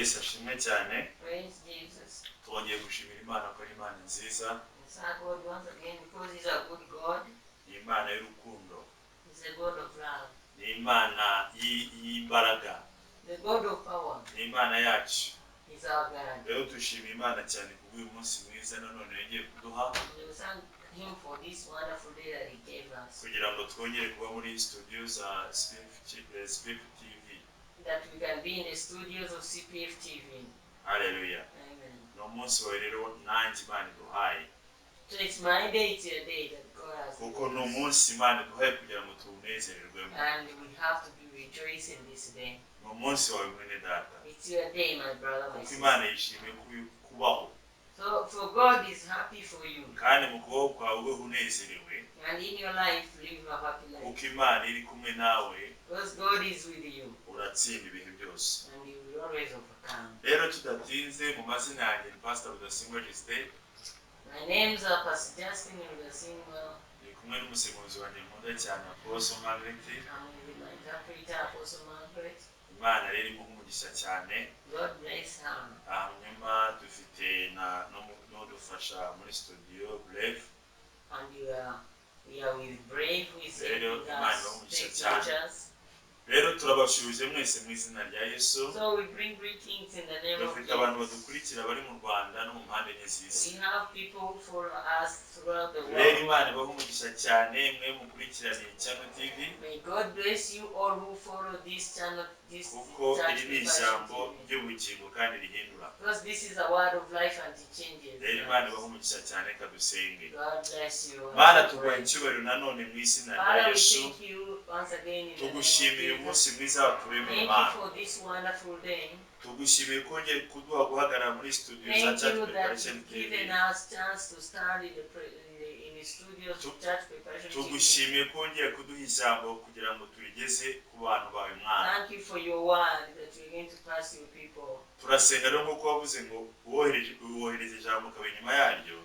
Yesu ashimwe cyane. Praise Jesus. Twongeye gushimira Imana ko ari Imana nziza. We thank God once again because He's a good God. Ni Imana y'urukundo. He's a God of love, Ni Imana y'imbaraga. The God of power. Ni Imana yacu. He's our God. Rero dushima Imana cyane kubw'uyu munsi mwiza nanone yongeye kuduha And we thank Him for this wonderful day that He gave us, kugira ngo twongere kuba muri studio za SPF TV. that we can be in the studios of CPF TV. Haleluya. Amen. Ni umunsi wawe rero nanjye Imana iduhaye. So it's my day, it's your day that God has Kuko ni given us. Umunsi Imana iduhaye kugira ngo tuwunezererwemo. And we have to be rejoicing this day. Ni umunsi wawe, mwene data. It's your day, my brother, my Kuko sister. Imana yishimiye kubaho. So for God is happy for you. Kandi mu kubaho kwawe ube unezerewe. And in your life, live a happy life. Kuko Imana iri kumwe nawe. Because God is with you. Uratsinda ibihe byose. And you will always overcome. Rero tudatinze, mu mazina yanjye ni Pastor Rudasingwa Justin. My name's are Pastor Justin Rudasingwa. Ndi kumwe n'umusemuzi wanjye nkunda cyane, Apostle Margaret. I'm with my interpreter, Apostle Margaret. Imana rero imuha umugisha cyane. God bless her. Hanyuma dufite na n'udufasha muri studio, Brave. And we are with Brave, who is Rero helping Imana us ibahe umugisha take cyane. pictures. Rero turabasuhuje mwese mu izina rya Yesu. So we bring greetings in the name of Dufite abantu Jesus. Badukurikira bari mu Rwanda no mu mpande enye z'isi. We have people who follow us throughout the Rero world. Imana ibahe umugisha cyane mwe mukurikiraniye Channel TV. May God bless you all who follow this channel, this Kuko Church iri ni Preparation ijambo TV. Ry'ubugingo kandi rihindura. Because this is a word of life and it changes Rero Imana lives. Ibahe umugisha cyane, kadusenge. God bless you. Mana, tuguha icyubahiro nanone mu izina rya Father, we Yesu. Thank you once again in the name of Tugushimiye Jesus. Umunsi mwiza waturemeye. Thank you Imana, for this wonderful day. Tugushimiye ko wongeye kuduha guhagarara muri studio za Thank Church you that Preparation you've TV. Given us chance to stand in the studios of Church Preparation TV. Tugushimiye ko wongeye kuduha ijambo kugira ngo turigeze ku bantu bawe, Mwana. Thank you for your word that we're going to pass to your people. Turasenga rero nk'uko wavuze ngo wohereje wohereza ijambo ukaba inyuma yaryo.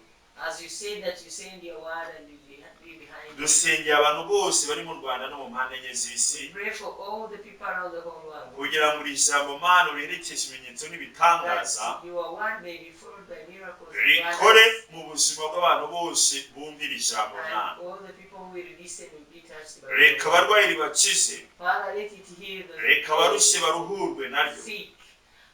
As you said that you send your word and you be behind it. Dusengeye abantu bose bari mu Rwanda no mu mpande enye z'isi We pray for all the people around the whole world, kugira ngo iri jambo, Mana, uriherekeshe ibimenyetso n'ibitangaza, that your word may be followed by miracles and rikore wonders. Mu buzima bw'abantu bose bumvira ijambo, Mwana. And all the people who will listen will be touched by Reka it. Abarwayi ribakize. Father, let it heal the Reka abarushye baruhurwe naryo. Sick.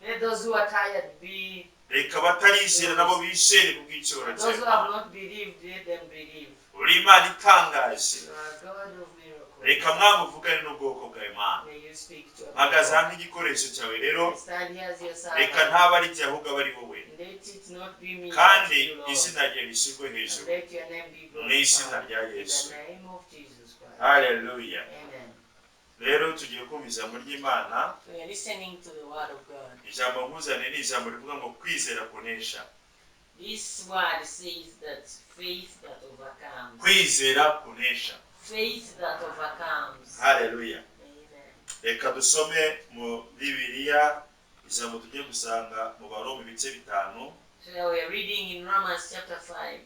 Let those who are tired be. Reka abatarizera nabo bizere kubw'icyubahiro Those who cyawe. Have not believed, let them believe. Uri Imana itangaje. You are God of miracles. Reka Mwami uvugane n'ubwoko bwawe, Mana. May you speak to our Mpagaze people. aha nk'igikoresho cyawe rero. Stand here as your Reka servant. ntaba ari jye ahubwo abe ari wowe. Let it not be me, but Kandi you, Lord. Izina ryawe rishyirwe And hejuru let your name be mu izina glorified. Rya In Yesu. the name of Jesus Christ. Haleluya. Amen. Rero tugiye kumva ijambo ry'Imana. We are listening to the word of God. Ijambo nkuzaniye ni ijambo rivuga ngo kwizera kunesha. This word says that faith that overcomes. Kwizera kunesha. Faith that overcomes. Haleluya. Amen. Reka dusome mu Bibiliya ijambo tugiye gusanga mu Baroma ibice 5. So we are reading in Romans chapter 5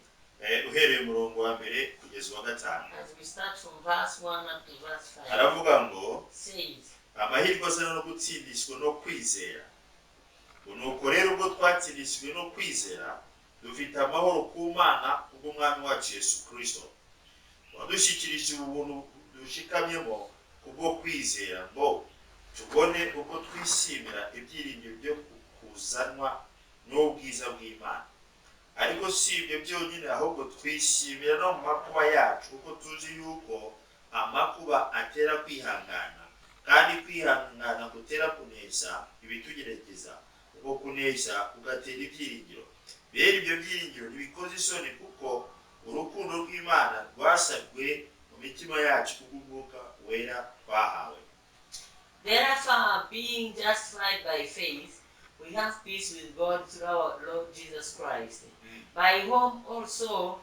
uhereye umurongo wa mbere kugeza uwa gatanu. As we start from verse 1 up to verse 5. Aravuga ngo Says, amahirwe azana no gutsindishwa no kwizera. Ngo nuko rero ubwo twatsindishijwe no kwizera dufite amahoro ku Mana kubw'Umwami wacu Yesu Kirisito wadushyikirije ubuntu dushikamyemo kubwo kwizera ngo tubone uko twishimira ibyiringiro byo kuzanwa n'ubwiza bw'Imana. Ariko si ibyo byonyine ahubwo twishimira no mu makuba yacu kuko tuzi yuko amakuba atera kwihangana kandi kwihangana gutera kunesha ibitugerageza, uko kunesha kugatera ibyiringiro. Bene ibyo byiringiro ntibikoze isoni kuko urukundo rw'Imana rwasabwe mu mitima yacu kubw'Umwuka Wera twahawe. Therefore, being justified by faith, we have peace with God through our Lord Jesus Christ, by whom also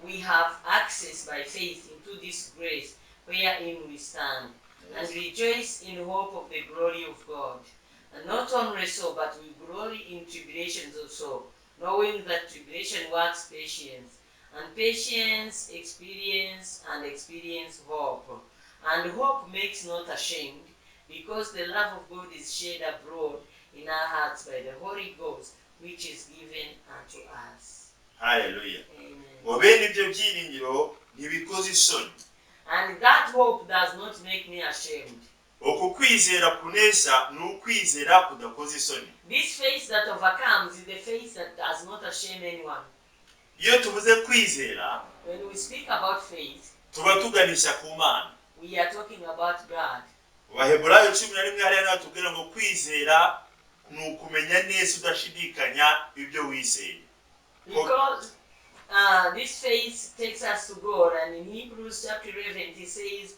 we have access by faith into this grace wherein we stand, and rejoice in hope of the glory of God. And not only so, but we glory in tribulations also, knowing that tribulation works patience, and patience experience, and experience hope. And hope makes not ashamed, because the love of God is shed abroad in our hearts by the Holy Ghost, which is given unto us. Haleluya. Amen. Ngo bene ibyo byiringiro ntibikoze isoni. And that hope does not make me ashamed. Uku kwizera kunesha ni ukwizera kudakoza isoni. This faith that overcomes is the faith that does not shame anyone. Iyo tuvuze kwizera, When we speak about faith, tuba tuganisha ku Mana. we are talking about God. Mu Baheburayo 11 hariya niho batubwira ngo kwizera ni ukumenya neza udashidikanya ibyo wizeye. Because this faith takes us to God, and in Hebrews chapter 11, he says,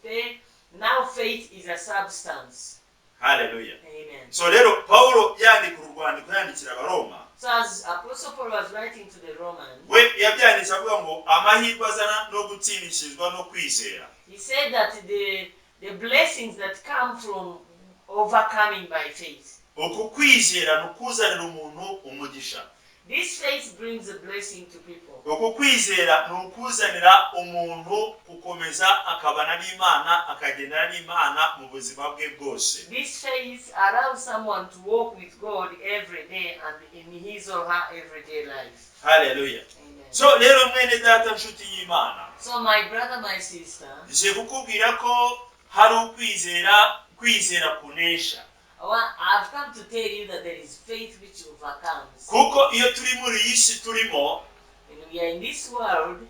"Now faith is a substance." Haleluya. Amen. So rero Pawulo yandika uru rwandiko yandikira Abaroma, So, as Apostle Paul was writing to the Romans, we yabyanditse avuga ngo amahirwe azana no gutsindishirizwa no kwizera. he said that the blessings that come from overcoming by faith. Uku kwizera ni ukuzanira umuntu umugisha. This faith brings a blessing to people. Uku kwizera ni ukuzanira umuntu gukomeza akabana n'Imana, akagendana n'Imana mu buzima bwe bwose. This faith allows someone to walk with God every day and in his or her everyday life. Haleluya. Amen. So rero mwene data, nshuti y'Imana, So, my brother, my sister, nje kukubwira ko hari ukwizera, kwizera kunesha. I've come to tell you that there is faith which overcomes. Kuko iyo turi muri iyi si turimo, When we are in this world,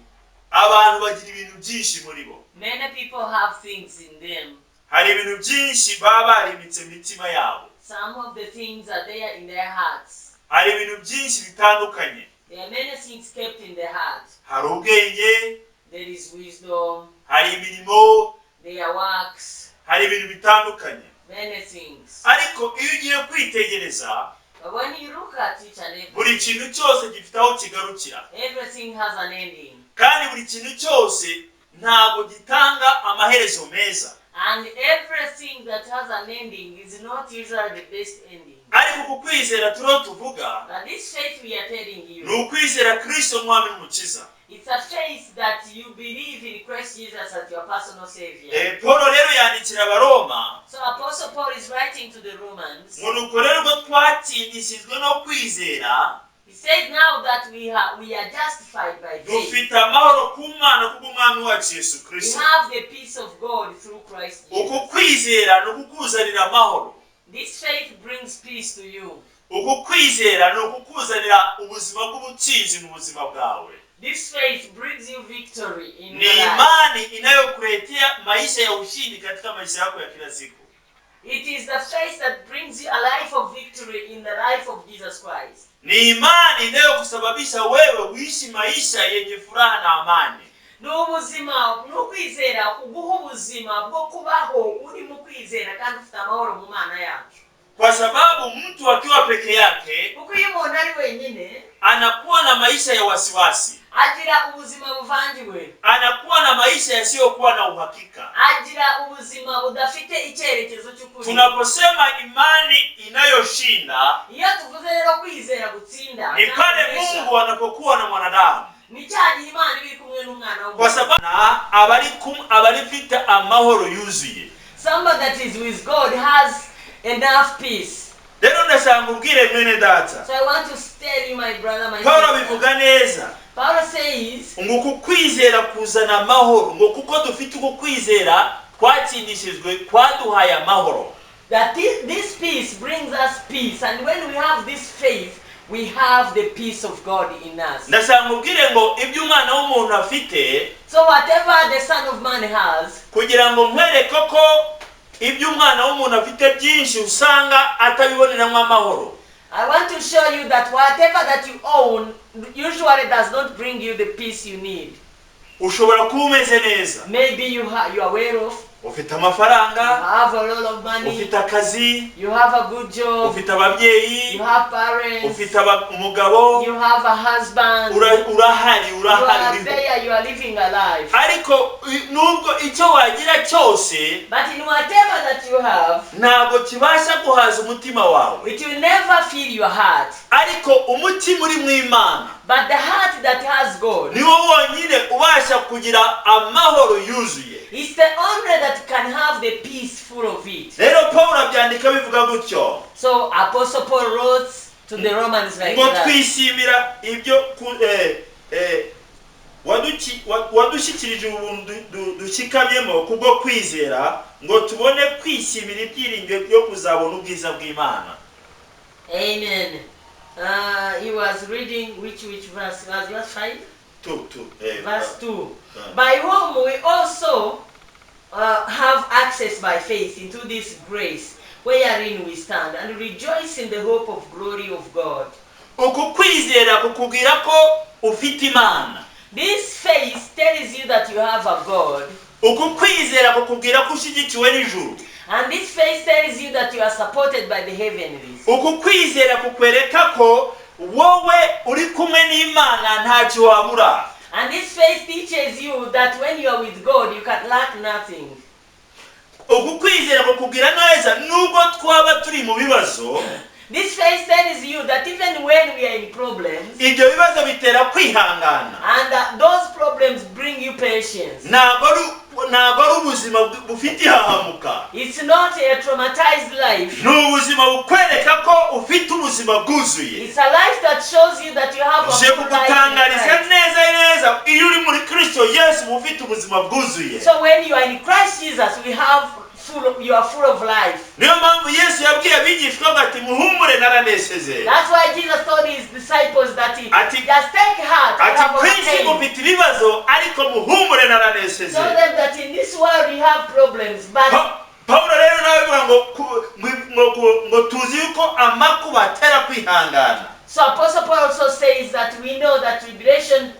abantu bagira ibintu byinshi muri bo. many people have things in them. Hari ibintu byinshi baba barimitse mu mitima yabo. Some of the things are there in their hearts. Hari ibintu byinshi bitandukanye. There are many things kept in the heart. Hari ubwenge, There is wisdom, hari imirimo, there are works, hari ibintu bitandukanye. Many things. Ariko iyo ugiye kwitegereza, But when you look at each and every, buri kintu cyose gifite aho kigarukira. Everything has an ending. Kandi buri kintu cyose ntabwo gitanga amaherezo meza. And everything that has an ending is not usually the best ending. Ariko ku kwizera turiho tuvuga, But this faith we are telling ni you, ukwizera Kristo mwami n'umukiza. It's a faith that you believe in Christ Jesus as your personal Savior. Paul rero yandikira Abaroma So Apostle Paul is writing to the Romans. ngo nuko rero ubwo twatsindishijwe no kwizera, He said now that we are justified by faith. dufite amahoro ku Mana kubw'umwami wacu Yesu We Kristo. have the peace of God through Christ Uku Jesus. kwizera ni ukukuzanira amahoro. This faith brings peace to you. Uku kwizera ni ukukuzanira ubuzima bw'ubutsinzi mu buzima bwawe. This faith brings you victory in Ni your life. imani inayokuletea maisha ya ushindi katika maisha yako ya kila siku. It is the faith that brings you a life of victory in the life of Jesus Christ. Ni imani inayokusababisha wewe uishi maisha yenye furaha na amani. Ni ubuzima, ni ukwizera kuguha ubuzima bwo kubaho uri mu kwizera kandi ufite amahoro mu Mana yacu. Kwa sababu mtu akiwa peke yake Kuko iyo umuntu ari wenyine, anakuwa na maisha ya wasiwasi, agira ubuzima buvangiwe, anakuwa na maisha yasiyokuwa na uhakika. Agira ubuzima budafite icyerekezo cy'ukuri. Tunaposema imani inayoshinda, Iyo tuvuze rero kwizera gutsinda, ni pale Mungu anapokuwa na mwanadamu, ni cya gihe Imana iba iri kumwe n'umwana kwa w'umuntu. sababu na abari amahoro yuzuye. Somebody that is with God has enough peace. Rero ndashaka ubwire mwene data, So I want to tell you, my brother, my Paulo sister. abivuga neza Paulo says ngo uku kwizera kuzana amahoro, ngo kuko dufite uku kwizera twatsindishijwe kwaduhaye amahoro. That this peace brings us peace, and when we have this faith, we have the peace of God in us. Ndashaka nkubwire ngo ibyo umwana w'umuntu afite, So whatever the Son of Man has, kugira ngo nkwereke ko ibyo umwana w'umuntu afite byinshi usanga atabiboneramo amahoro. I want to show you that whatever that you own usually does not bring you the peace you need. Ushobora kuba umeze neza, Maybe you are well off, ufite amafaranga, you have a lot of money, ufite akazi, you have a good job, ufite ababyeyi, you have parents, ufite umugabo, you have a husband, urahari, you urahari, are uriho. there, you are living a life. Ariko nubwo icyo wagira cyose, But in whatever that you have, ntabwo kibasha guhaza umutima wawe. it will never fill your heart. Ariko umutima uri mu Imana, But the heart that has God Niwo wonyine ubasha kugira amahoro yuzuye. Is the only that can have the peace full of it. Rero Paul abyandika bivuga gutyo. So Apostle Paul wrote to the Romans like Ngo that. Twishimira ibyo ku- eh, eh, wadushyikirije ubuntu dushikamyemo kubwo kwizera ngo tubone kwishimira ibyiringiro byo kuzabona ubwiza bw'Imana. Amen. He was reading which verse? Was verse 5? Two, Verse 2. By whom we also have access by faith into this grace wherein we stand and rejoice in the hope of glory of God. Uku kwizera kukubwira ko ufite Imana. This faith tells you that you have a God. Uku kwizera kukubwira ko ushyigikiwe n'ijuru. And this faith tells you that you are supported by the heavenlies. Uku kwizera kukwereka ko wowe uri kumwe n'Imana ntacyo wabura. And this faith teaches you that when you are with God, you can lack nothing. Uku kwizera kukubwira neza nubwo twaba turi mu bibazo, This faith tells you that even when we are in problems, ibyo bibazo bitera kwihangana. And those problems bring you patience. Ntabwo ari ubuzima bufite ihahamuka. It's not a traumatized life. Ni ubuzima bukwereka ko ufite ubuzima bwuzuye. It's a life that shows you that you have a Nje full life in kugutangariza Christ. Neza neza iyo uri muri Kristo Yesu uba ufite ubuzima bwuzuye. So when you are in Christ Jesus, you are full of life. Niyo mpamvu Yesu yabwiye abigishwa be ati muhumure naranesheje. That's why Jesus told his disciples that he just take heart, you Ati have ku isi overcame. mufite ibibazo ariko muhumure naranesheje. Told them that in this world you have problems, but Pawulo rero nawe avuga ngo ngo tuzi yuko amakuba atera kwihangana. So Apostle Paul also says that we know that tribulation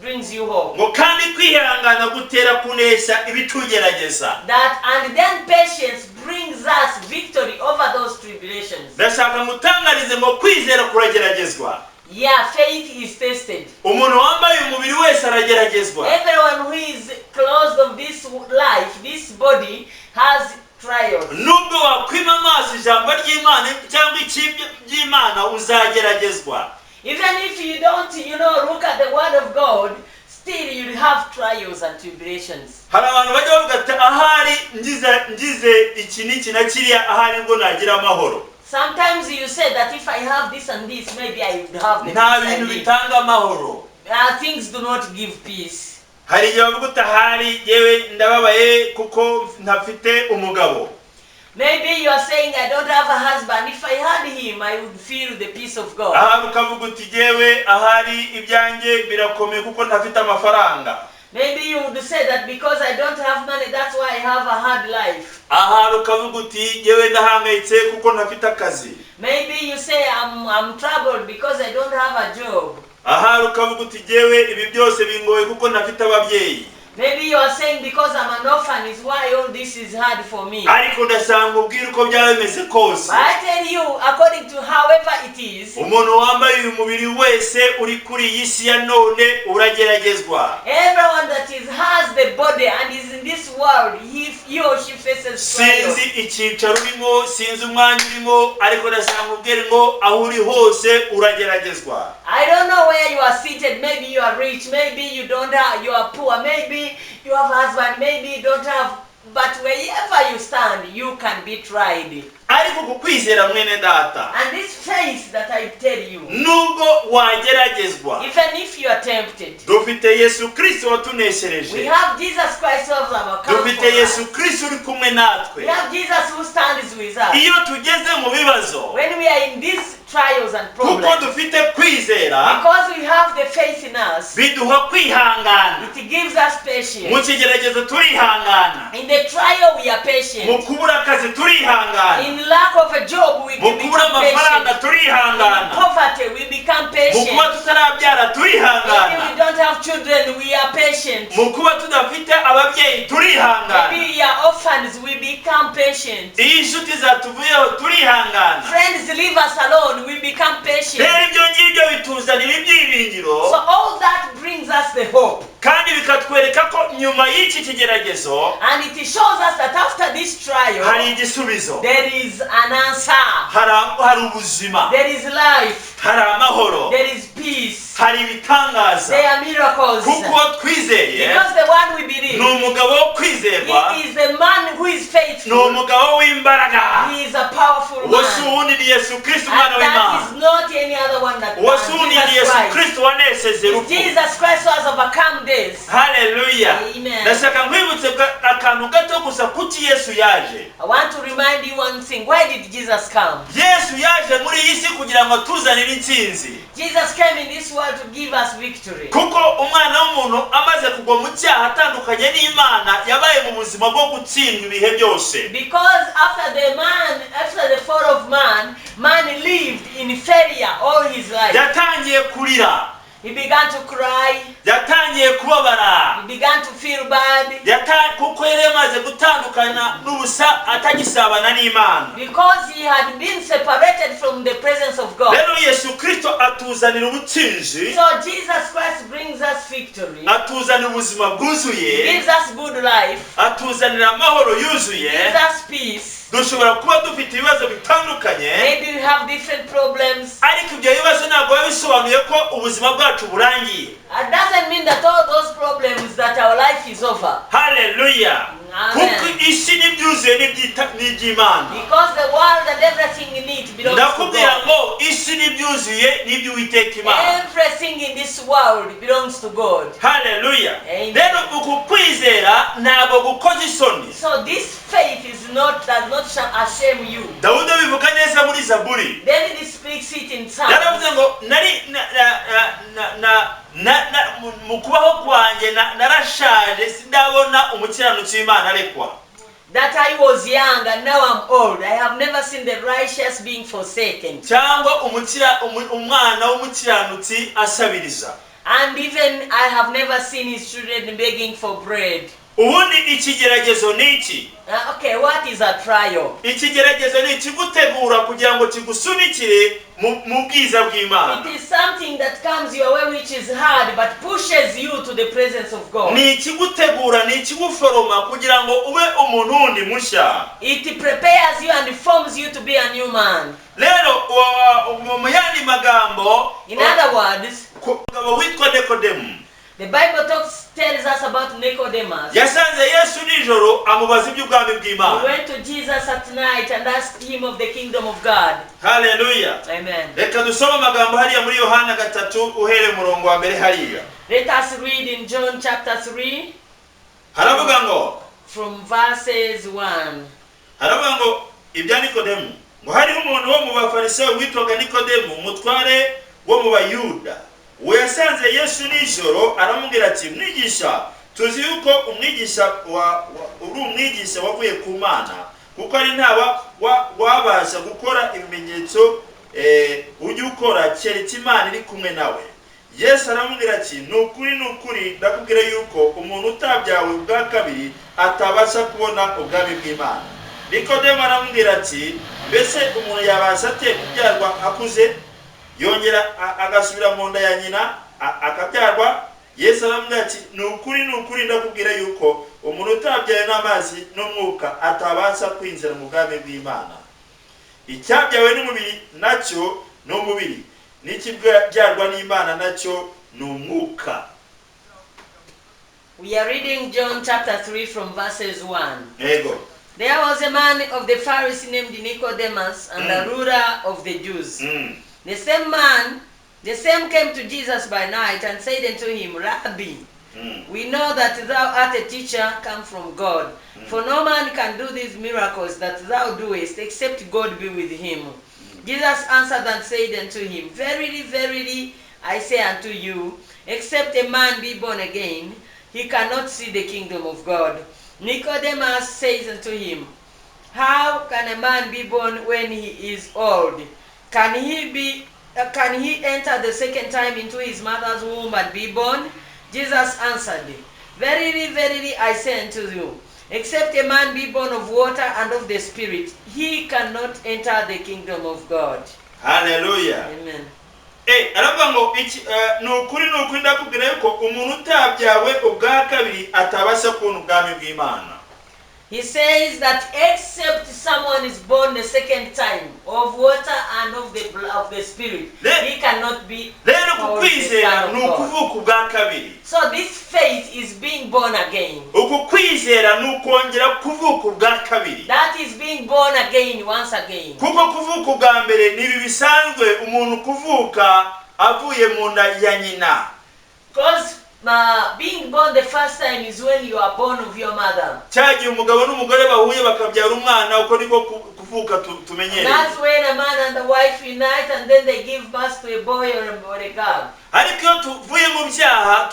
brings you hope. Ngo kandi kwihangana gutera kunesha ibitugerageza. That and then patience brings us victory over those tribulations. Ndashaka ngutangarize ngo kwizera kurageragezwa. Yeah, faith is tested. Umuntu wambaye umubiri wese arageragezwa. Everyone who is closed of this life, this body, has trials. Nubwo wakwima amaso ijambo ry'Imana cyangwa icy'iby'Imana uzageragezwa. Even if you don't look at the word of God, still you'll have trials and tribulations. Hari abantu bajya bavuga ati ahari ngize iki n'iki na kiriya ahari ngo nagira amahoro. Sometimes you say that if I have this and this, maybe I would have the Nta peace I bintu need. Bitanga amahoro. Things do not give peace. Hari igihe bavuga uti ahari yewe ndababaye kuko ntafite umugabo. Maybe you are saying, "I don't have a husband. If I had him, I would feel the peace of God." Ahari ukavuga uti yewe ahari ibyanjye birakomeye kuko ntafite amafaranga. Maybe you would say that because I don't have money, that's why I have a hard life. Ahari ukavuga uti yewe ndahangayitse kuko ntafite akazi. Maybe you say, I'm troubled because I don't have a job." Ahari ukavuga uti yewe ibi byose bingoye kuko ntafite ababyeyi. Maybe you are saying, "Because I'm an orphan is why all this is hard for me." Ariko ndashaka ubwira uko byaba bimeze kose, But I tell you, according to however it is, umuntu wambaye uyu mubiri wese uri kuri iyi si ya none urageragezwa. Everyone that is has the body and is in this world, he or she faces trials. Sinzi icyicaro urimo, sinzi umwanya urimo, ariko ndashaka ubwire ngo aho uri hose urageragezwa. I don't know where you are seated. Maybe you are rich, maybe you don't have, you are poor, maybe you have a husband, maybe you don't have. But wherever you stand, you can be tried. Ariko ku kwizera mwene data, And this faith that I tell you, nubwo wageragezwa, even if you are tempted, dufite Yesu Kirisito watuneshereje. we have Jesus Christ who has our Dufite comfort. Yesu Kirisito uri kumwe natwe. We have Jesus who stands with us. Iyo tugeze mu bibazo, When we are in these trials and kuko problems, dufite kwizera, because we have the faith in us, biduha kwihangana. It gives us Mu patience. kigeragezo turihangana. In the trial, we are Mu patient. kubura akazi turihangana. In lack of a job, we Mu kubura become amafaranga patient. turihangana. In poverty, we become Mu patient. kuba tutarabyara Maybe turihangana. we don't have children, we are patient. Mu kuba tudafite ababyeyi turihangana. Maybe we are orphans, we become patient. Iyo inshuti zatuvuyeho turihangana. Friends leave us alone, we become patient. Rero ibyo ngibyo bituzanira ibyiringiro, So all that brings us the hope. Kandi bikatwereka ko nyuma y'iki kigeragezo And it shows us that after this trial, hari igisubizo, there is an answer. hari ubuzima, There is life. hari amahoro. There is peace. Hari ibitangaza. There are miracles. Kuko uwo twizeye Because the one we believe, ni umugabo wo kwizerwa, he is the man who is ni faithful. umugabo w'imbaraga. He is a powerful Uwo si man. uwundi, ni Yesu Kristo umwana And that w'Imana. is not any other one that Uwo si uwundi, ni Jesus Yesu Christ. Kristo wanesheje It's urupfu. Jesus Christ who has overcome this. Haleluya. Amen. Ndashaka nkwibutse akantu gato gusa. Kuki Yesu yaje? I want to remind you one thing. Why did Jesus come? Yesu yaje muri iyi si kugira ngo atuzanire intsinzi. Jesus came in this world to give us victory. Kuko umwana w'umuntu amaze kugwa mu cyaha atandukanye n'Imana, yabaye mu buzima bwo gutsindwa ibihe byose. Because after the fall of man, man lived in failure all his life. Yatangiye kurira. He began to cry. Yatangiye kubabara. He began to feel bad. Kuko yari yamaze gutandukana n'ubusa, atagisabana n'Imana. Because he had been separated from the presence of God. Rero Yesu Kristo atuzanira ubutsinzi. So Jesus Christ brings us victory. Atuzanira ubuzima He bwuzuye. gives us good life. Atuzanira amahoro yuzuye. Gives us peace. Dushobora kuba dufite ibibazo bitandukanye, Maybe we have different problems. ariko ibyo bibazo ntabwo biba bisobanuye ko ubuzima bwacu burangiye. It doesn't mean that all those problems, that our life is over. Haleluya. Amen. Kuko isi n'ibyuzuye n'iby'Imana. Because the world and everything in it belongs to Ndakubwira God. ngo isi n'ibyuzuye n'iby'Uwiteka Imana. Everything in this world belongs to God. Haleluya. Amen. Rero uku kwizera ntabwo gukoza isoni. So this faith is not does not shame you. Dawudi abivuga neza muri Zaburi. David speaks it in Psalms. Yaravuze ngo nari na, na, na, na, na, na, mu kubaho kwanjye narashaje, sindabona umukiranutsi w'Imana arekwa. That I was young and now I'm old. I have never seen the righteous being forsaken. Cyangwa umwana w'umukiranutsi asabiriza. And even I have never seen his children begging for bread. Ubundi ikigeragezo ni iki? Okay, what is a trial? Ikigeragezo ni ikigutegura kugira ngo kigusunikire mu bwiza bw'Imana. It is something that comes your way which is hard but pushes you to the presence of God. Ni ikigutegura, ni ikiguforoma kugira ngo ube umuntu wundi mushya. It prepares you and forms you to be a new man. Rero mu yandi magambo, In other words, ku mugabo witwa Nikodemu, the Bible tells us about Nicodemus. Yasanze Yesu nijoro amubaza iby'ubwami He bw'Imana. went to Jesus at night and asked him of the kingdom of God. Haleluya. Amen. Reka dusome amagambo hariya muri Yohana 3, uhereye umurongo wa mbere hariya. Let us read in John chapter 3 Haravuga ngo, from verses 1. haravuga ngo ibya Nikodemu, ngo hariho umuntu wo mu Bafarisayo witwaga Nikodemu, umutware wo mu Bayuda. Uwo yasanze Yesu nijoro, aramubwira ati: "Mwigisha, tuzi yuko umwigisha uri umwigisha wavuye ku Mana, kuko ari ntawa wabasha gukora ibimenyetso ujya ukora keretse Imana iri kumwe nawe." Yesu aramubwira ati: "Ni ukuri, ni ukuri, ndakubwira yuko umuntu utabyawe ubwa kabiri atabasha kubona ubwami bw'Imana." Nikodemu aramubwira ati: "Mbese umuntu yabasha ate kubyarwa akuze, yongera agasubira mu nda ya nyina akabyarwa?" Yesu aramubwira ati: "Ni ukuri, ni ukuri, ndakubwira yuko umuntu utabyawe n'amazi n'umwuka atabasha kwinjira mu bwami bw'Imana. Icyabyawe n'umubiri nacyo ni umubiri, n'ikibyarwa n'Imana nacyo ni umwuka." We are reading John chapter 3 from verses 1. Yego. There was a man of the Pharisees named Nicodemus, and the ruler of the Jews. The same man, the same came to Jesus by night and said unto him, "Rabbi, we know that thou art a teacher come from God. For no man can do these miracles that thou doest, except God be with him." Jesus answered and said unto him, "Verily, verily, I say unto you, except a man be born again, he cannot see the kingdom of God." Nicodemus says unto him, "How can a man be born when he is old? Can he enter the second time into his mother's womb and be born?" Jesus answered, "Verily, verily, I say unto you, except a man be born of water and of the Spirit, he cannot enter the kingdom of God." Haleluya. Amen. Aravuga ngo iki: "Ni ukuri, ni ukuri, ndakubwira yuko umuntu utabyawe ubwa kabiri atabasha kubona ubwami bw'Imana." He says that except someone is born the second time of water and of the Spirit, he cannot be Rero uku called the kwizera Son ni of God. ukuvuka ubwa kabiri. So this faith is being born again. Uku kwizera ni ukongera kuvuka ubwa kabiri. That is being born again once again. Kuko kuvuka ubwa mbere ni ibi bisanzwe, umuntu kuvuka avuye mu nda ya nyina. Because being born the first time is when you are born of your mother. Cya gihe umugabo n'umugore bahuye bakabyara umwana, uko niko kuvuka tumenyereye. That's when a man and the wife unite and then they give birth to a boy or a girl. Ariko iyo tuvuye mu byaha,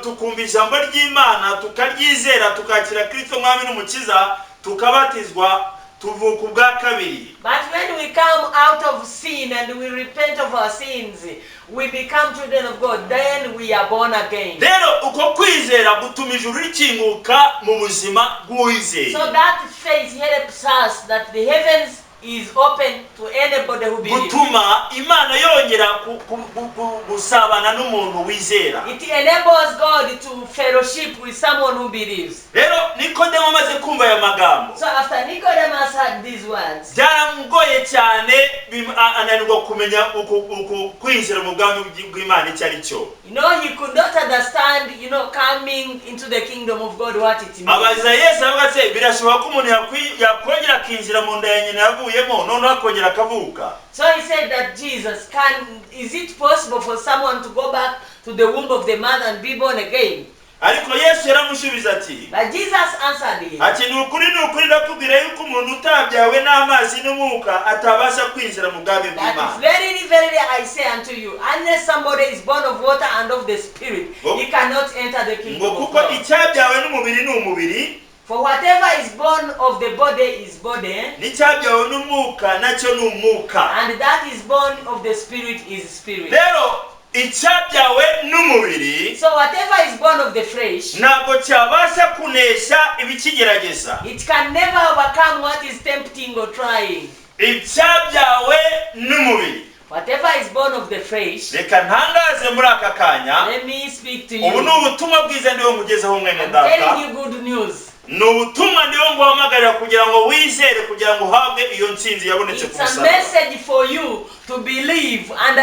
tukumva ijambo ry'Imana, tukaryizera, tukakira Kristo mwami n'umukiza, tukabatizwa, tuvuka ubwa kabiri. But when we come out of sin and we repent of our sins, we become children of God. Then we are born again. Rero uko kwizera gutuma ijuru rikinguka mu buzima bw'uwizeye. So that faith helps us that the heavens is open to anybody who believes. Gutuma Imana yongera gusabana n'umuntu wizera. It enables God to fellowship with someone who believes. Rero Nikodemo amaze kumva aya magambo, So after Nicodemus had these words, byaramugoye cyane, ananirwa kumenya uku kwinjira mu bwami bw'Imana icyo ari cyo. He could not understand coming into the kingdom of God, what it means. Abaza Yesu, avuga ati: "Birashoboka ko umuntu yakongera akinjira mu nda ya nyina yavuyemo, noneho akongera akavuka?" So he said that Jesus can, is it possible for someone to go back to the womb of the mother and be born again? Ariko Yesu yaramusubiza ati, But Jesus answered him. ati: "Ni ukuri, ni ukuri, ndakubwira yuko umuntu utabyawe n'amazi n'umwuka atabasha kwinjira mu bwami That bw'Imana." verily, verily, I say unto you, unless somebody is born of water and of the Spirit, he cannot enter the ngo kingdom of kuko God. Icyabyawe n'umubiri ni umubiri, For whatever is born of the body is body, n'icyabyawe n'umwuka nacyo ni umwuka. And that is born of the Spirit is spirit. Rero icyabyawe n'umubiri So whatever is born of the flesh, ntabwo cyabasha kunesha ibikigerageza. It can never overcome what is tempting or trying. Icyabyawe n'umubiri, Whatever is born of the flesh, reka ntangaze muri aka kanya, let me speak to ubu you. ni ubutumwa bwiza ndiho nkugezeho, mwene I'm data. telling you good news. Ni ubutumwa ndiho nguhamagarira kugira ngo wizere, kugira ngo uhabwe iyo ntsinzi yabonetse ku It's a musaraba. Message for you to believe and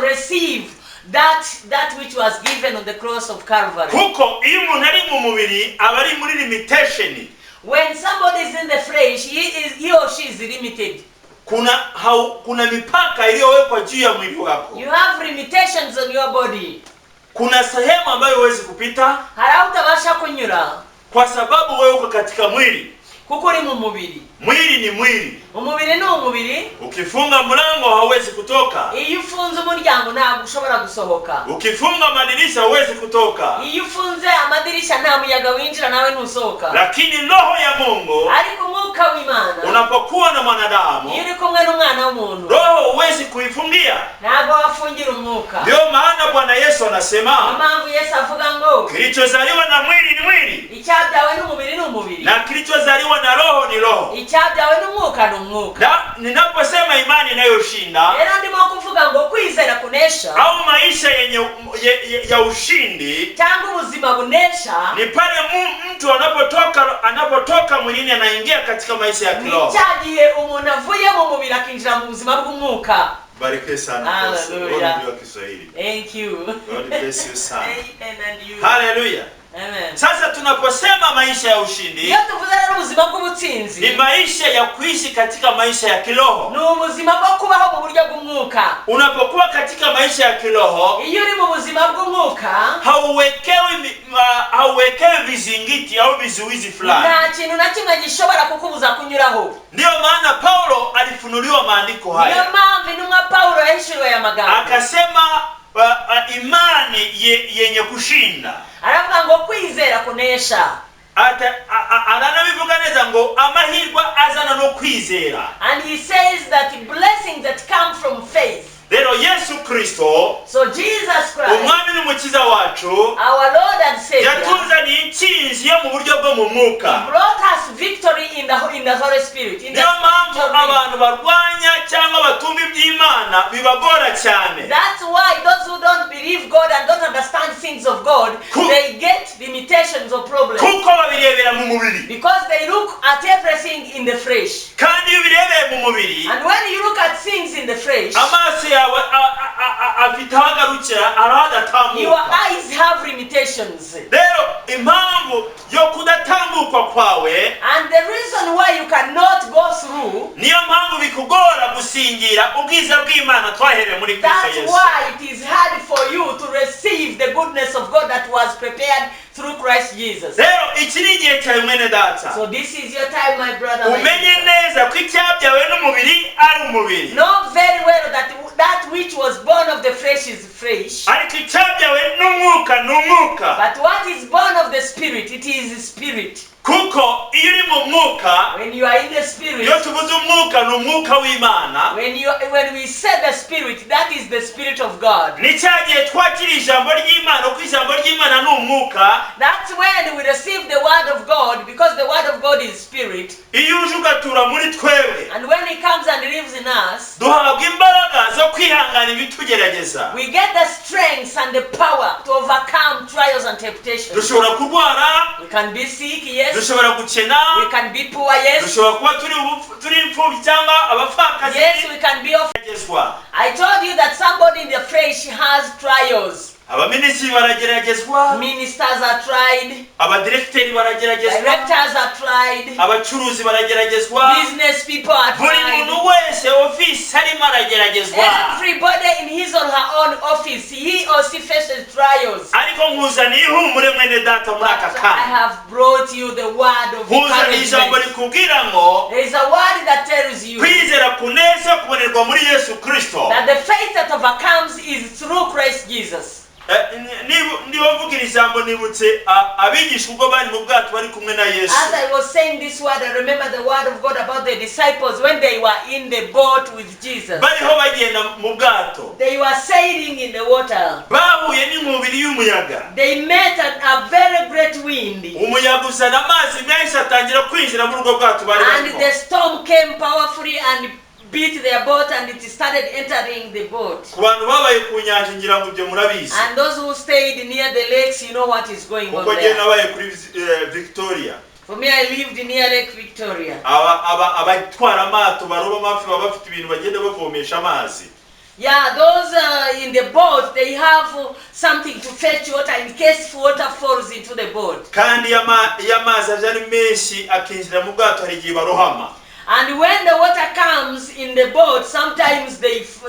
receive that which was given on the cross of Calvary. Kuko iyo umuntu ari mu mubiri aba ari muri limitation. When somebody is in the flesh, he or she is limited. Kuna mipaka iliyowekwa juu ya mwili wako. You have limitations on your body. Kuna sehemu ambayo huwezi kupita Hari aho utabasha kunyura kwa sababu wewe uko katika mwili. Kuko uri mu mubiri. Mwili ni mwili. Umubiri ni umubiri. Ukifunga mlango hauwezi kutoka. Iyo ufunze umuryango ntabwo ushobora gusohoka. Ukifunga madirisha huwezi kutoka. Iyo ufunze amadirishya nta muyaga winjira, nawe ntusohoka. Lakini roho ya Mungu, Ariko umwuka w'Imana, unapokuwa na mwanadamu, iyo uri kumwe n'umwana w'umuntu, roho huwezi kuifungia. Ntabwo wafungira umwuka. Ndio maana Bwana Yesu Niyo anasema, mpamvu Yesu avuga ngo, kilichozaliwa na mwili ni mwili, icyabyawe n'umubiri ni umubiri, na kilichozaliwa na roho ni roho. Icyabyawe n'umwuka ni umwuka. Na ninaposema imani inayoshinda Rero ndimo kuvuga ngo kwizera kunesha au maisha yenye ya ushindi cyangwa ubuzima bunesha ni pale mtu anapotoka mwilini anaingia katika maisha ya ni kiroho. cya gihe umuntu avuye mu mubiri akinjira mu buzima bw'umwuka. Barikiwe sana. Hallelujah. Wewe wa Kiswahili. Thank you. God bless you sana. Amen and you. Haleluya. Amen. Sasa tunaposema maisha ya ushindi Iyo tuvuze rero ubuzima bw'ubutsinzi ni maisha ya kuishi katika maisha ya kiroho. Ni ubuzima bwo kubaho mu buryo bw'umwuka. Unapokuwa katika maisha ya kiroho, Iyo uri mu buzima bw'umwuka, hauwekewi vizingiti au vizuizi fulani. Nta kintu na kimwe gishobora kukubuza kunyuraho. Ndiyo maana Paulo alifunuliwa maandiko Niyo haya, mpamvu intumwa Pawulo yahishuriwe aya magambo, akasema imani yenye kushinda. Aravuga ngo kwizera kunesha. Aranabivuga neza ngo amahirwe azana no kwizera. And he says that blessings that come from faith. Rero Yesu Kristo, So Jesus Christ, umwami n'umukiza wacu, our Lord and Savior, yatuzaniye intsinzi yo mu buryo bwo mu mwuka. Brought us victory in the Holy Spirit, in the Niyo mpamvu spiritual realm. Abantu barwanya cyangwa batumva iby'Imana bibagora cyane. That's why those who don't believe believe God and don't understand things of God, they get limitations or problems. Kuko babirebera mu mubiri. Because they look at everything in the flesh. Kandi iyo ubirebeye mu mubiri, And when you look at things in the flesh, amaso yawe afite aho agarukira, hari aho your adatambuka. Eyes have limitations. Rero impamvu yo kudatambukwa kwawe, And the reason why you cannot go through, niyo mpamvu bikugora gusingira ubwiza bw'Imana twaherewe muri Kristo that's Yesu. Why it is hard for you to receive the goodness of God that was prepared through Christ Jesus. Rero iki ni igihe cyawe, mwene data. So this is your time, my brother, my Umenye sister. Neza ko icyabyawe n'umubiri ari umubiri, Know very well that that which was born of the flesh is flesh, ariko icyabyawe n'umwuka ni umwuka. But what is born of the Spirit, it is spirit. Kuko iyo uri mu mwuka, When you are in the Spirit, iyo tuvuze umwuka ni umwuka w'Imana. when we say the Spirit, that is the Spirit of God. Ni cya gihe twakira ijambo ry'Imana, kuko ijambo ry'Imana ni umwuka. That's when we receive the Word of God, because the Word of God is spirit. Iyo uje ugatura muri twebwe, And when He comes and lives in us, duhabwa imbaraga zo kwihangana ibitugerageza. We get the strength and the power to overcome trials and temptations. Dushobora kurwara, We can be sick, yes. dushobora gukena, We can be poor, yes. dushobora kuba turi imfubyi cyangwa abapfakazi. Yes, we can be off. Geragezwa. I told you that somebody in the flesh has trials. Abaminisitiri barageragezwa. Ministers are tried, Abadiregiteri barageragezwa. Directors are tried, Abacuruzi barageragezwa. Business people are Buri tried. Muntu wese ofisi arimo arageragezwa. Everybody in his or her own office, he or she faces trials. Ariko nkuzaniye ihumure, mwene data, muri aka But I kanya. have brought you the word of Nkuzaniye ijambo encouragement. rikubwira ngo There is a word that tells you kwizera kuneza kubonerwa muri Yesu Kristo. That the faith that overcomes is through Christ Jesus. Eh, niba mvuga iri jambo nibutse abigishwa ubwo bari mu bwato bari kumwe na Yesu. As I was saying this word, I remember the word of God about the disciples when they were in the boat with Jesus. Bariho bagenda mu bwato. They were sailing in the water. Bahuye n'inkubiri y'umuyaga. They met a very great wind. Umuyaga uzana amazi menshi atangira kwinjira muri ubwo bwato bari And barimo. The storm came powerfully and beat their boat, and it started entering the boat. Ku bantu babaye ku nyanja ngira ngo ibyo murabizi. And those who stayed near the lakes, you know what is going on Kuko njye there. nabaye kuri Victoria. For me, I lived near Lake Victoria. Abatwara amato baroba amafi baba bafite ibintu bagenda bavomesha amazi. Yeah, those in the boat, they have something to fetch water in case water falls into the boat. Kandi iyo amazi aje ari menshi akinjira mu bwato hari igihe barohama. And when the water comes in the boat, sometimes they f-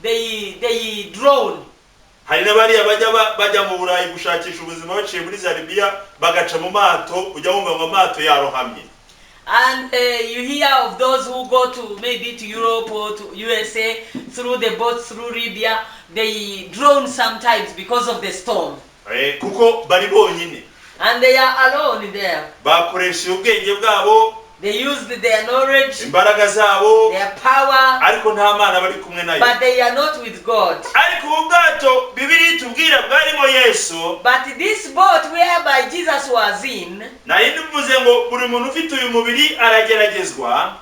they drown. Hari n'abariya bajya mu Burayi gushakisha ubuzima baciye muri za Libiya bagaca mu mato, ujya wumva ngo amato yarohamye. And you hear of those who go to maybe to Europe or to USA through the boat through Libya, they drown sometimes because of the storm. Kuko bari bonyine. And they are alone there. Bakoresheje ubwenge bwabo, They used their knowledge, imbaraga zabo, their power, ariko nta Mana bari kumwe nayo. But they are not with God. Ariko ubu bwato Bibiliya itubwira bwarimo Yesu, But this boat whereby Jesus was in, nari mvuze ngo buri muntu ufite uyu mubiri arageragezwa.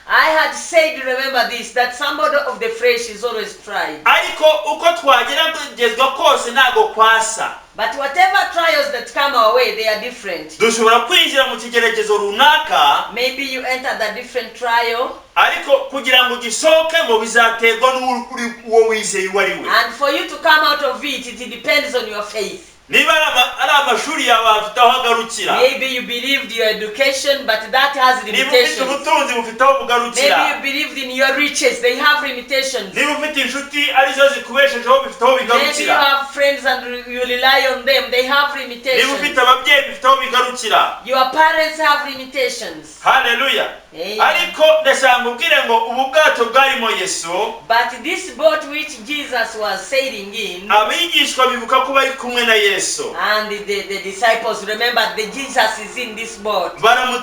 I had said, remember this, that somebody of the flesh is always tried. Ariko uko twageragezwa kose ntabwo kwasa. But whatever trials that come our way, they are different. Dushobora kwinjira mu kigeragezo runaka, Maybe you enter the different trial, ariko kugira ngo ugisohokemo bizaterwa n'uri uwo wizeye uwo ari we. And for you to come out of it, it depends on your faith. Niba ari amashuri yawe afite aho agarukira. Maybe you believed your education, but that has Niba ufite limitations. Ubutunzi bufite aho bugarukira. Maybe you believed in your riches, they have limitations. Niba ufite inshuti arizo zikubeshejeho bifite aho Maybe you bigarukira. Have friends and you rely on them, they have Niba limitations. ufite ababyeyi bifite aho bigarukira. Your parents have limitations. Haleluya. Amen. Ariko ndashaka nkubwire ngo ubu bwato bwarimo Yesu, But this boat which Jesus was sailing in, abigishwa bibuka ko bari kumwe na Yesu, and the disciples remembered that Jesus is in this boat.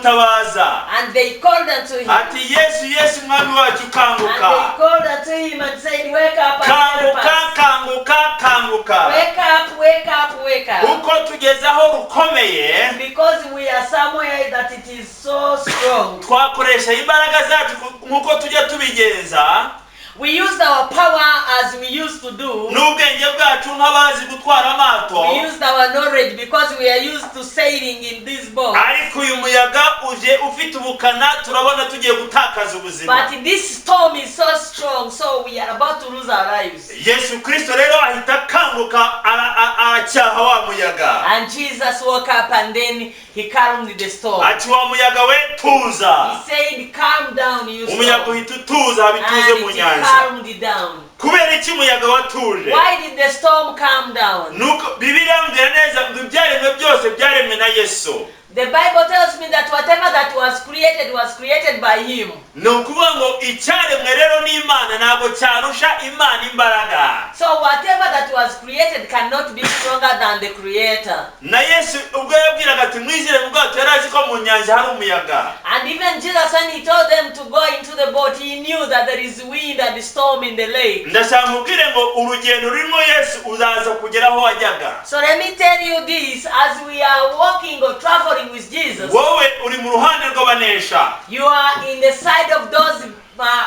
Baramutabaza. And they called unto him. Ati Yesu, Yesu mwami wacu And kanguka. they called unto him and said, "Wake up and help Kanguka, us. Kanguka, kanguka. Wake up, wake up, wake up." Kuko tugeze aho rukomeye. Because we are somewhere that it is so strong. Twakoresha imbaraga zacu nk'uko tujya tubigenza. We used our power as we used to do. N'ubwenge bwacu nk'abazi gutwara amato. We used our knowledge because we are used to sailing in this boat. Ariko uyu muyaga uje ufite ubukana, turabona tugiye gutakaza ubuzima. But this storm is so strong, so we are about to lose our lives. Yesu Kirisito rero ahita akanguka, aracyaha wa muyaga. And Jesus woke up and then he calmed the storm. Ati: "Wa muyaga we, tuza." He said, "Calm down, you Umuyaga storm." uhita utuza, haba ituze mu And it nyanja. calmed down. Kubera iki umuyaga watuje? Why did the storm calm down? Nuko Bibiliya mbwira neza ngo ibyaremwe byose byaremwe na Yesu. The Bible tells me that whatever that was created was created by him. Ni ukuvuga ngo icyaremwe rero n'Imana ntabwo cyarusha Imana imbaraga. So whatever that was created cannot be stronger than the creator. Na Yesu ubwo yabwiraga ati: "Mwinjire mu bwato," yari azi ko mu nyanja hari umuyaga. And even Jesus, when he told them to go into the boat, he knew that there is wind and storm in the lake. Ndashaka mubwire ngo urugendo rurimo Yesu uzaza kugera aho wajyaga. So let me tell you this: as we are walking or traveling with Jesus, Wowe uri mu ruhande rw'abanesha. You are in the side of those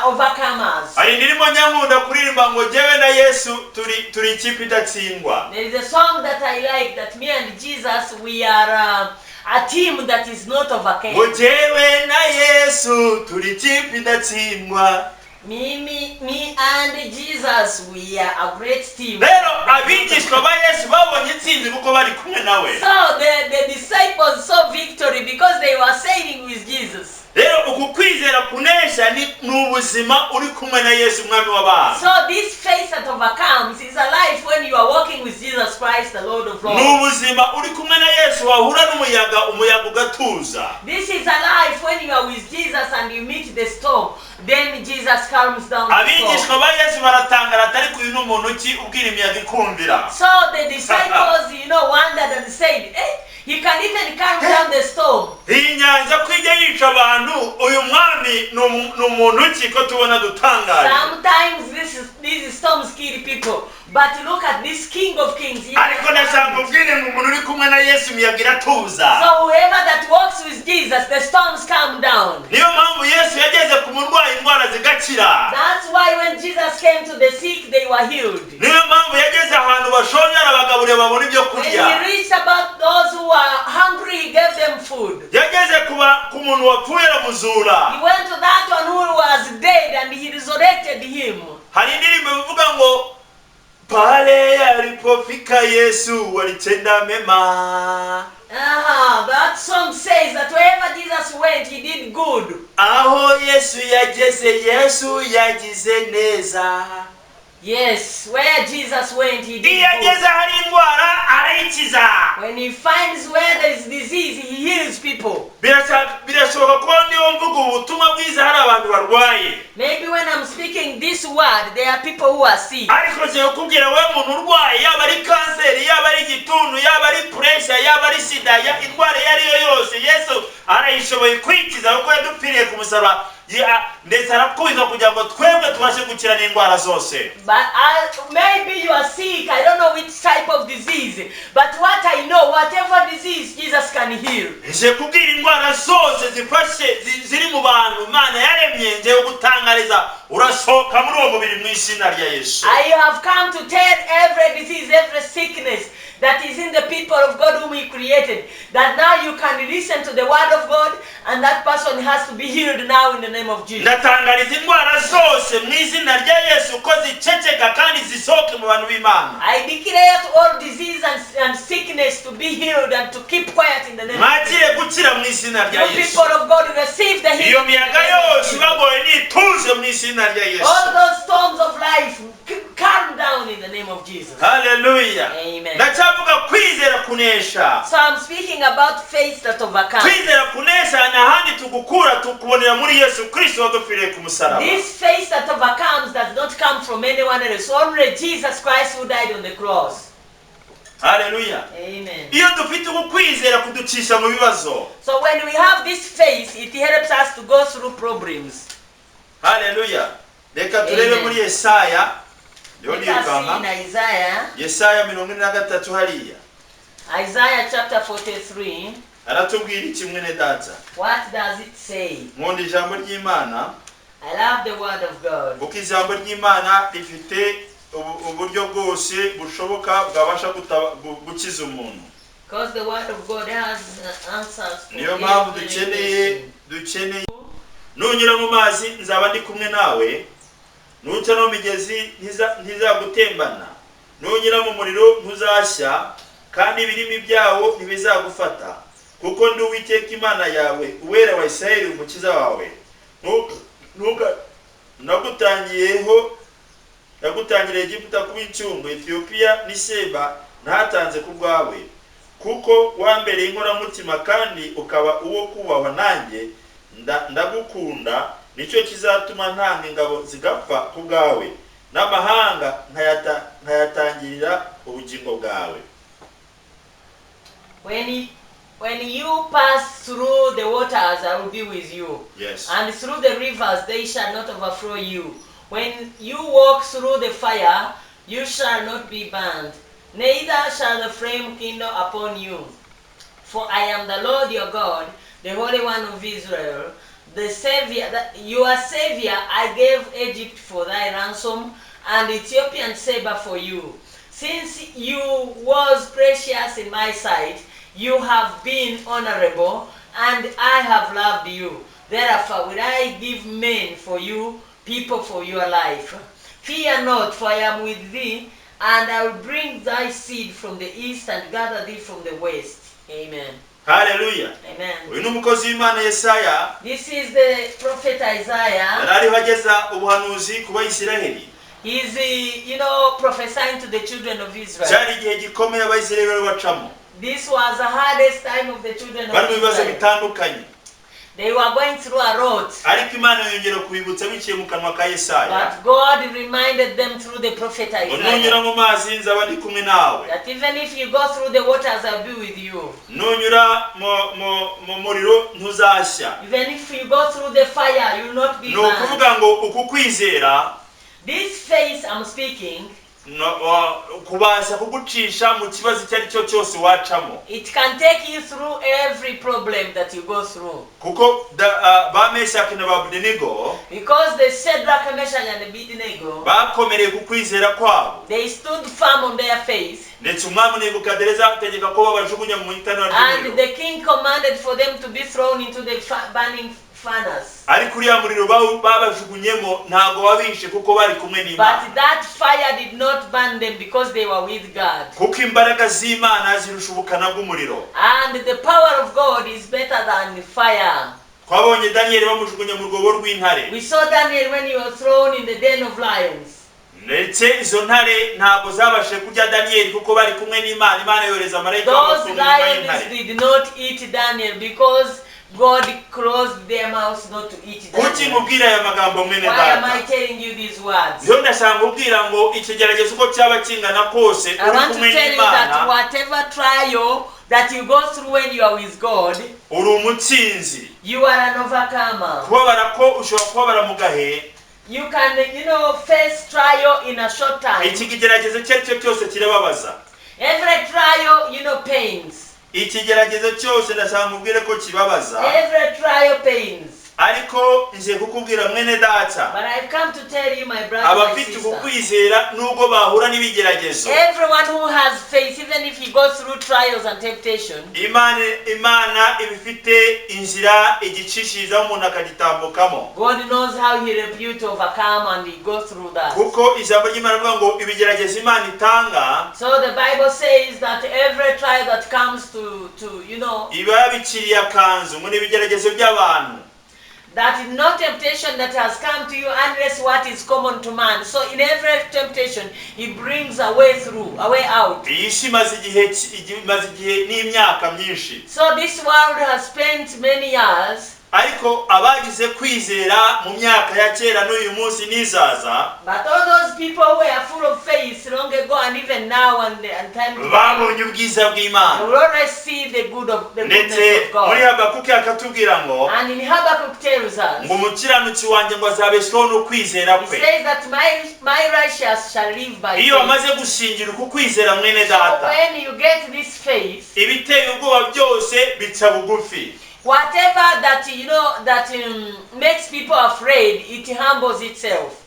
overcomers. Hari indirimbo nyankunda kuririmba ngo jyewe na Yesu turi ikipe idatsindwa. There is a song that I like, that me and Jesus, we are a team that is not Ngo overcame. jyewe na Yesu turi ikipe idatsindwa. Me and Jesus, we are a great team. Rero abigishwa ba Yesu babonye intsinzi kuko bari kumwe nawe. So the disciples saw victory because they were sailing with Jesus. Rero uku kwizera kunesha ni ubuzima uri kumwe na Yesu umwami w'abantu. So this faith that overcomes is a life when you are walking with Jesus Christ, the Lord of Ni Lords. ubuzima uri kumwe na Yesu, wahura n'umuyaga, umuyaga ugatuza. This is a life when you are with Jesus and you meet the storm. Then Jesus calms down the storm. Abigishwa ba Yesu baratangara ati: "Ariko uyu ni umuntu ki ubwira imiyaga ikumvira?" So the disciples wondered and said, "Eh, he can even calm down the storm." Iyi nyanja ko ijya yica abantu, uyu mwami ni umuntu ki ko tubona dutangaje? Sometimes these storms kill people. But look at this King of Kings. Ariko ndashaka ubwire ngo umuntu uri kumwe na Yesu, imiyaga iratuza. So whoever that walks with Jesus, the storms calm down. Niyo mpamvu Yesu yageze ku murwayi, indwara zigakira. That's why when Jesus came to the sick, they were healed. Niyo mpamvu yageze ahantu bashonje, arabagaburira, babona ibyo When kurya. he reached about those who were hungry, he gave them food. Yageze ku muntu wapfuye, aramuzura. He went to that one who was dead and he resurrected him. Hari indirimbo ivuga ngo pale alipofika Yesu alitenda mema. Ah, that song says that wherever Jesus went, he did good. Aho Yesu yageze, Yesu yagize neza. Yes, where Jesus went, he did Iyo good. ageze hari indwara, arayikiza. When he finds where there is disease, he heals people. Birashoboka kuba niyo mvuga ubutumwa bwiza hari abantu barwaye. Maybe when I'm speaking this word, there are people who are sick. Ariko ngiye kukubwira, wowe muntu urwaye, yaba ari kanseri, yaba ari igituntu, yaba ari pressure, yaba ari sida, indwara iyo ari yo yose, Yesu arayishoboye kwikiza kuko yadupfiriye ku musaraba, ndetse arakubitwa kugira ngo twebwe tubashe gukira n'indwara zose. But maybe you are sick. I don't know which type of disease. But what I know, whatever disease, Jesus can heal. Nje kubwira indwara zose zifashe ziri mu bantu Imana yaremye, ngiye gutangariza, urasohoka muri uwo mubiri mu izina rya Yesu. I have come to tell every disease, every sickness that is in the people of God whom He created, that now you can listen to the word of God and that person has to be healed now in the name of Jesus. Ndatangariza indwara zose mu izina rya Yesu ko ziceceka kandi zisohoke mu bantu b'Imana. I declare to all disease and sickness to be healed and to keep quiet in the name of Jesus. Mwakire gukira mu izina rya You Yesu. people of God, receive the healing Iyo in the miyaga name of yose Jesus. ibagoye nituze mu izina rya Yesu. All those storms of life, calm down in the name of Jesus. Haleluya. Amen. Ndacyavuga kwizera kunesha. So I'm speaking about faith that overcomes. Kwizera kunesha nta handi tugukura, tukubonera muri Yesu Kristo wadupfiriye ku musaraba. This faith that overcomes does not come from anyone else, only Jesus Christ who died on the cross. Haleluya. Amen. Iyo dufite uku kwizera kuducisha mu bibazo. So when we have this faith, it helps us to go through problems. Haleluya. Reka turebe Amen. muri Yesaya ndiho Let us see nirukanka. in Isaiah, Yesaya 43 hariya. Isaiah chapter 43. Aratubwira iki, mwene data? What does it say? Nkunda ijambo ry'Imana. I love the word of God. Kuko ijambo ry'Imana rifite uburyo bwose bushoboka bwabasha gukiza umuntu. Because the word of God has answers for Niyo mpamvu every dukeneye question. Dukeneye nunyura mu mazi, nzaba ndi kumwe nawe, nuca no mu migezi, ntizagutembana, nunyura mu muriro, ntuzashya, kandi ibirimi byawo ntibizagufata, kuko ndi Uwiteka Imana yawe, Uwera wa Isirayeli, Umukiza wawe. Ntuka- ntuka- nagutangiyeho nagutangiriye Egiputa kuba incungu, Etiyopiya n'Iseba ntatanze ku bwawe, kuko wambereye inkoramutima kandi ukaba uwo kubahwa, nanjye ndagukunda, nicyo kizatuma ntanga ingabo zigapfa ku bwawe, n'amahanga nkayatangirira ubugingo bwawe. When you pass through the waters, I will be with you. And through the rivers, they shall not overflow you. When you walk through the fire, you shall not be burned, neither shall the flame kindle upon you. For I am the Lord your God, the Holy One of Israel, the Savior, your Savior. I gave Egypt for thy ransom, and Ethiopian Seba for you. Since you was precious in my sight, you have been honorable, and I have loved you. Therefore will I give men for you, people for your life. Fear not, for I am with thee, and I will bring thy seed from the east and gather thee from the west. Amen. Haleluya. Amen. Uyu ni umukozi w'Imana Yesaya. This is the prophet Isaiah. Yari ariho ageza ubuhanuzi ku Bayisiraheli. He's prophesying to the children of Israel. Cyari igihe gikomeye Abayisiraheli bari bacamo. This was the hardest time of the children Bari of mu bibazo Israel. bitandukanye. They were going through a lot. Ariko Imana yongera kubibutsa biciye mu kanwa ka Yesaya But God reminded them through the prophet ngo nunyura Isaiah mu mazi, nzaba ndi kumwe nawe, that even if you go through the waters, I'll be with you. Nunyura mu muriro, ntuzashya. Even if you go through the fire, you will not be Ni burned. ukuvuga ngo uku kwizera This faith I'm speaking, kubasha kugucisha mu kibazo icyo ari cyo cyose wacamo. It can take you through every problem that you go through. Kuko ba Meshaki na ba Abednego Because the Shadrach, Meshach, and Abednego, bakomereye ku kwizera kwabo, they stood firm on their faith, ndetse umwami Nebukadineza ategeka ko babajugunya mu itanura and ry'umuriro. The king commanded for them to be thrown into the burning furnace. Ariko uriya muriro babajugunyemo ntabwo wabishe kuko bari kumwe n'Imana. But that fire did not burn them because they were with God. Kuko imbaraga z'Imana zirusha ubukana bw'umuriro. And the power of God is better than fire. Twabonye Daniyeli bamujugunya mu rwobo rw'intare. We saw Daniel when he was thrown in the den of lions. Ndetse izo ntare ntabwo zabashije kurya Daniyeli kuko bari kumwe n'Imana, Imana yohereza marayika Those babafunga inyuma lions y'intare. Did not eat Daniel because God closed their mouths not to eat Kuki Daniel. nkubwira aya magambo, mwene Why am I data? telling you these words? Niyo ndashaka kubwira ngo ikigeragezo uko cyaba kingana kose, I uri want to kumwe tell you that n'Imana, whatever trial that you go through when you are with God, uri umutsinzi. You are an overcomer. Kubabara ko ushobora kubabara mu gahe, You can face trial in a short time. Iki kigeragezo icyo ari cyo cyose kirababaza. Every trial pains. Ikigeragezo cyose ndashaka nkubwire ko kibabaza. Every trial pains. Ariko ngiye kukubwira, mwene data, But I've come to tell you, my brother, my abafite uku sister. kwizera, nubwo bahura n'ibigeragezo, Everyone who has faith, even if he goes through trials and temptation, Imana iba ifite inzira igicishirizaho umuntu akagitambukamo. God knows how He help you to overcome and he go through that. Kuko ijambo ry'Imana rivuga ngo ibigeragezo Imana itanga, So the Bible says that every trial that comes to iba yabiciriye akanzu ngo ni ibigeragezo by'abantu. That no temptation that has come to you unless what is common to man. So in every temptation, He brings a way through, a way out. Iyi si imaze igihe imaze igihe n'imyaka myinshi. So this world has spent many years, Ariko abagize kwizera mu myaka ya kera n'uyu munsi n'izaza, but all those people who are full of faith long ago and even now and time to come, babonye ubwiza bw'Imana. they will always see the goodness Ndetse of God. muri Habakuki akatubwira ngo And in Habakkuk tells us, ngo umukiranutsi wanjye ngo azabeshwaho no kwizera he kwe. says that my righteous shall live by Iyo faith. wamaze gushingira uku kwizera, mwene So data, when you get this faith, ibiteye ubwoba byose bica bugufi. Whatever that you know that makes people afraid, it humbles itself.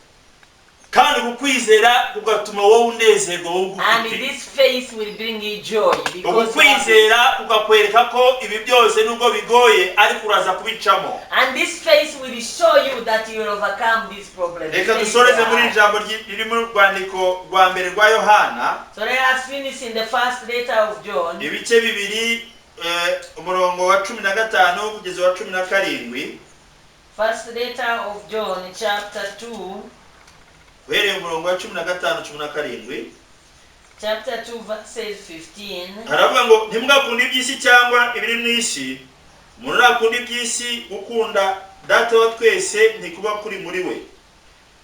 Kandi uku kwizera kugatuma wowe unezerwa wowe And ugufite. this faith will bring you joy Uku because you have it. kwizera kukakwereka ko ibi byose nubwo bigoye ariko uraza kubicamo. And this faith will show you that you will overcome these problems. Reka Faith dusoreze you muri iri have. jambo riri mu rwandiko rwa mbere rwa Yohana, So let us finish in the first letter of John, ibice 2, umurongo wa 15 kugeza wa 17. First letter of John, chapter 2, Uhereye umurongo wa 15, 17. Chapter 2, verses 15. Haravuga ngo ntimugakunde iby'isi cyangwa ibiri mu isi. Umuntu nakunda iby'isi, gukunda Data wa twese ntikuba kuri muri we.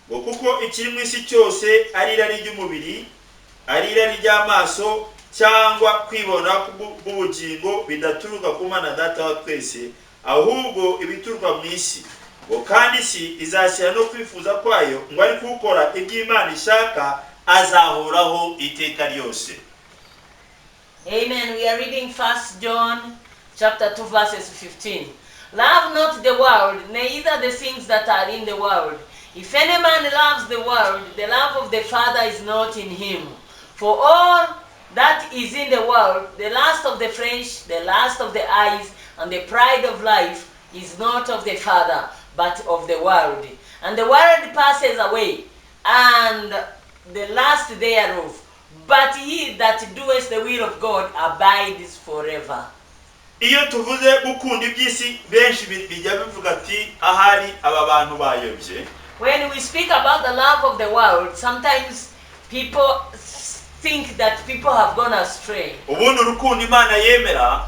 Ngo kuko ikiri mu isi cyose ari irari ry'umubiri, ari irari ry'amaso cyangwa kwibona bw'ubugingo, bidaturuka ku Mana Data wa twese, ahubwo ibituruka mu isi. Ngo kandi isi izashyira no kwifuza kwayo, ngo ariko ukora iby'Imana ishaka azahoraho iteka ryose. Amen. We are reading First John chapter 2 verses 15. Love not the world, neither the things that are in the world. If any man loves the world, the love of the Father is not in him. For all that is in the world, the lust of the flesh, the lust of the eyes, and the pride of life is not of the Father, but of the world. And the world passes away, and the lust thereof. But he that doeth the will of God abides forever. Iyo tuvuze gukunda iby'isi, benshi bijya bivuga ati ahari aba bantu bayobye. When we speak about the love of the world, sometimes people think that people have gone astray. Ubundi urukundo Imana yemera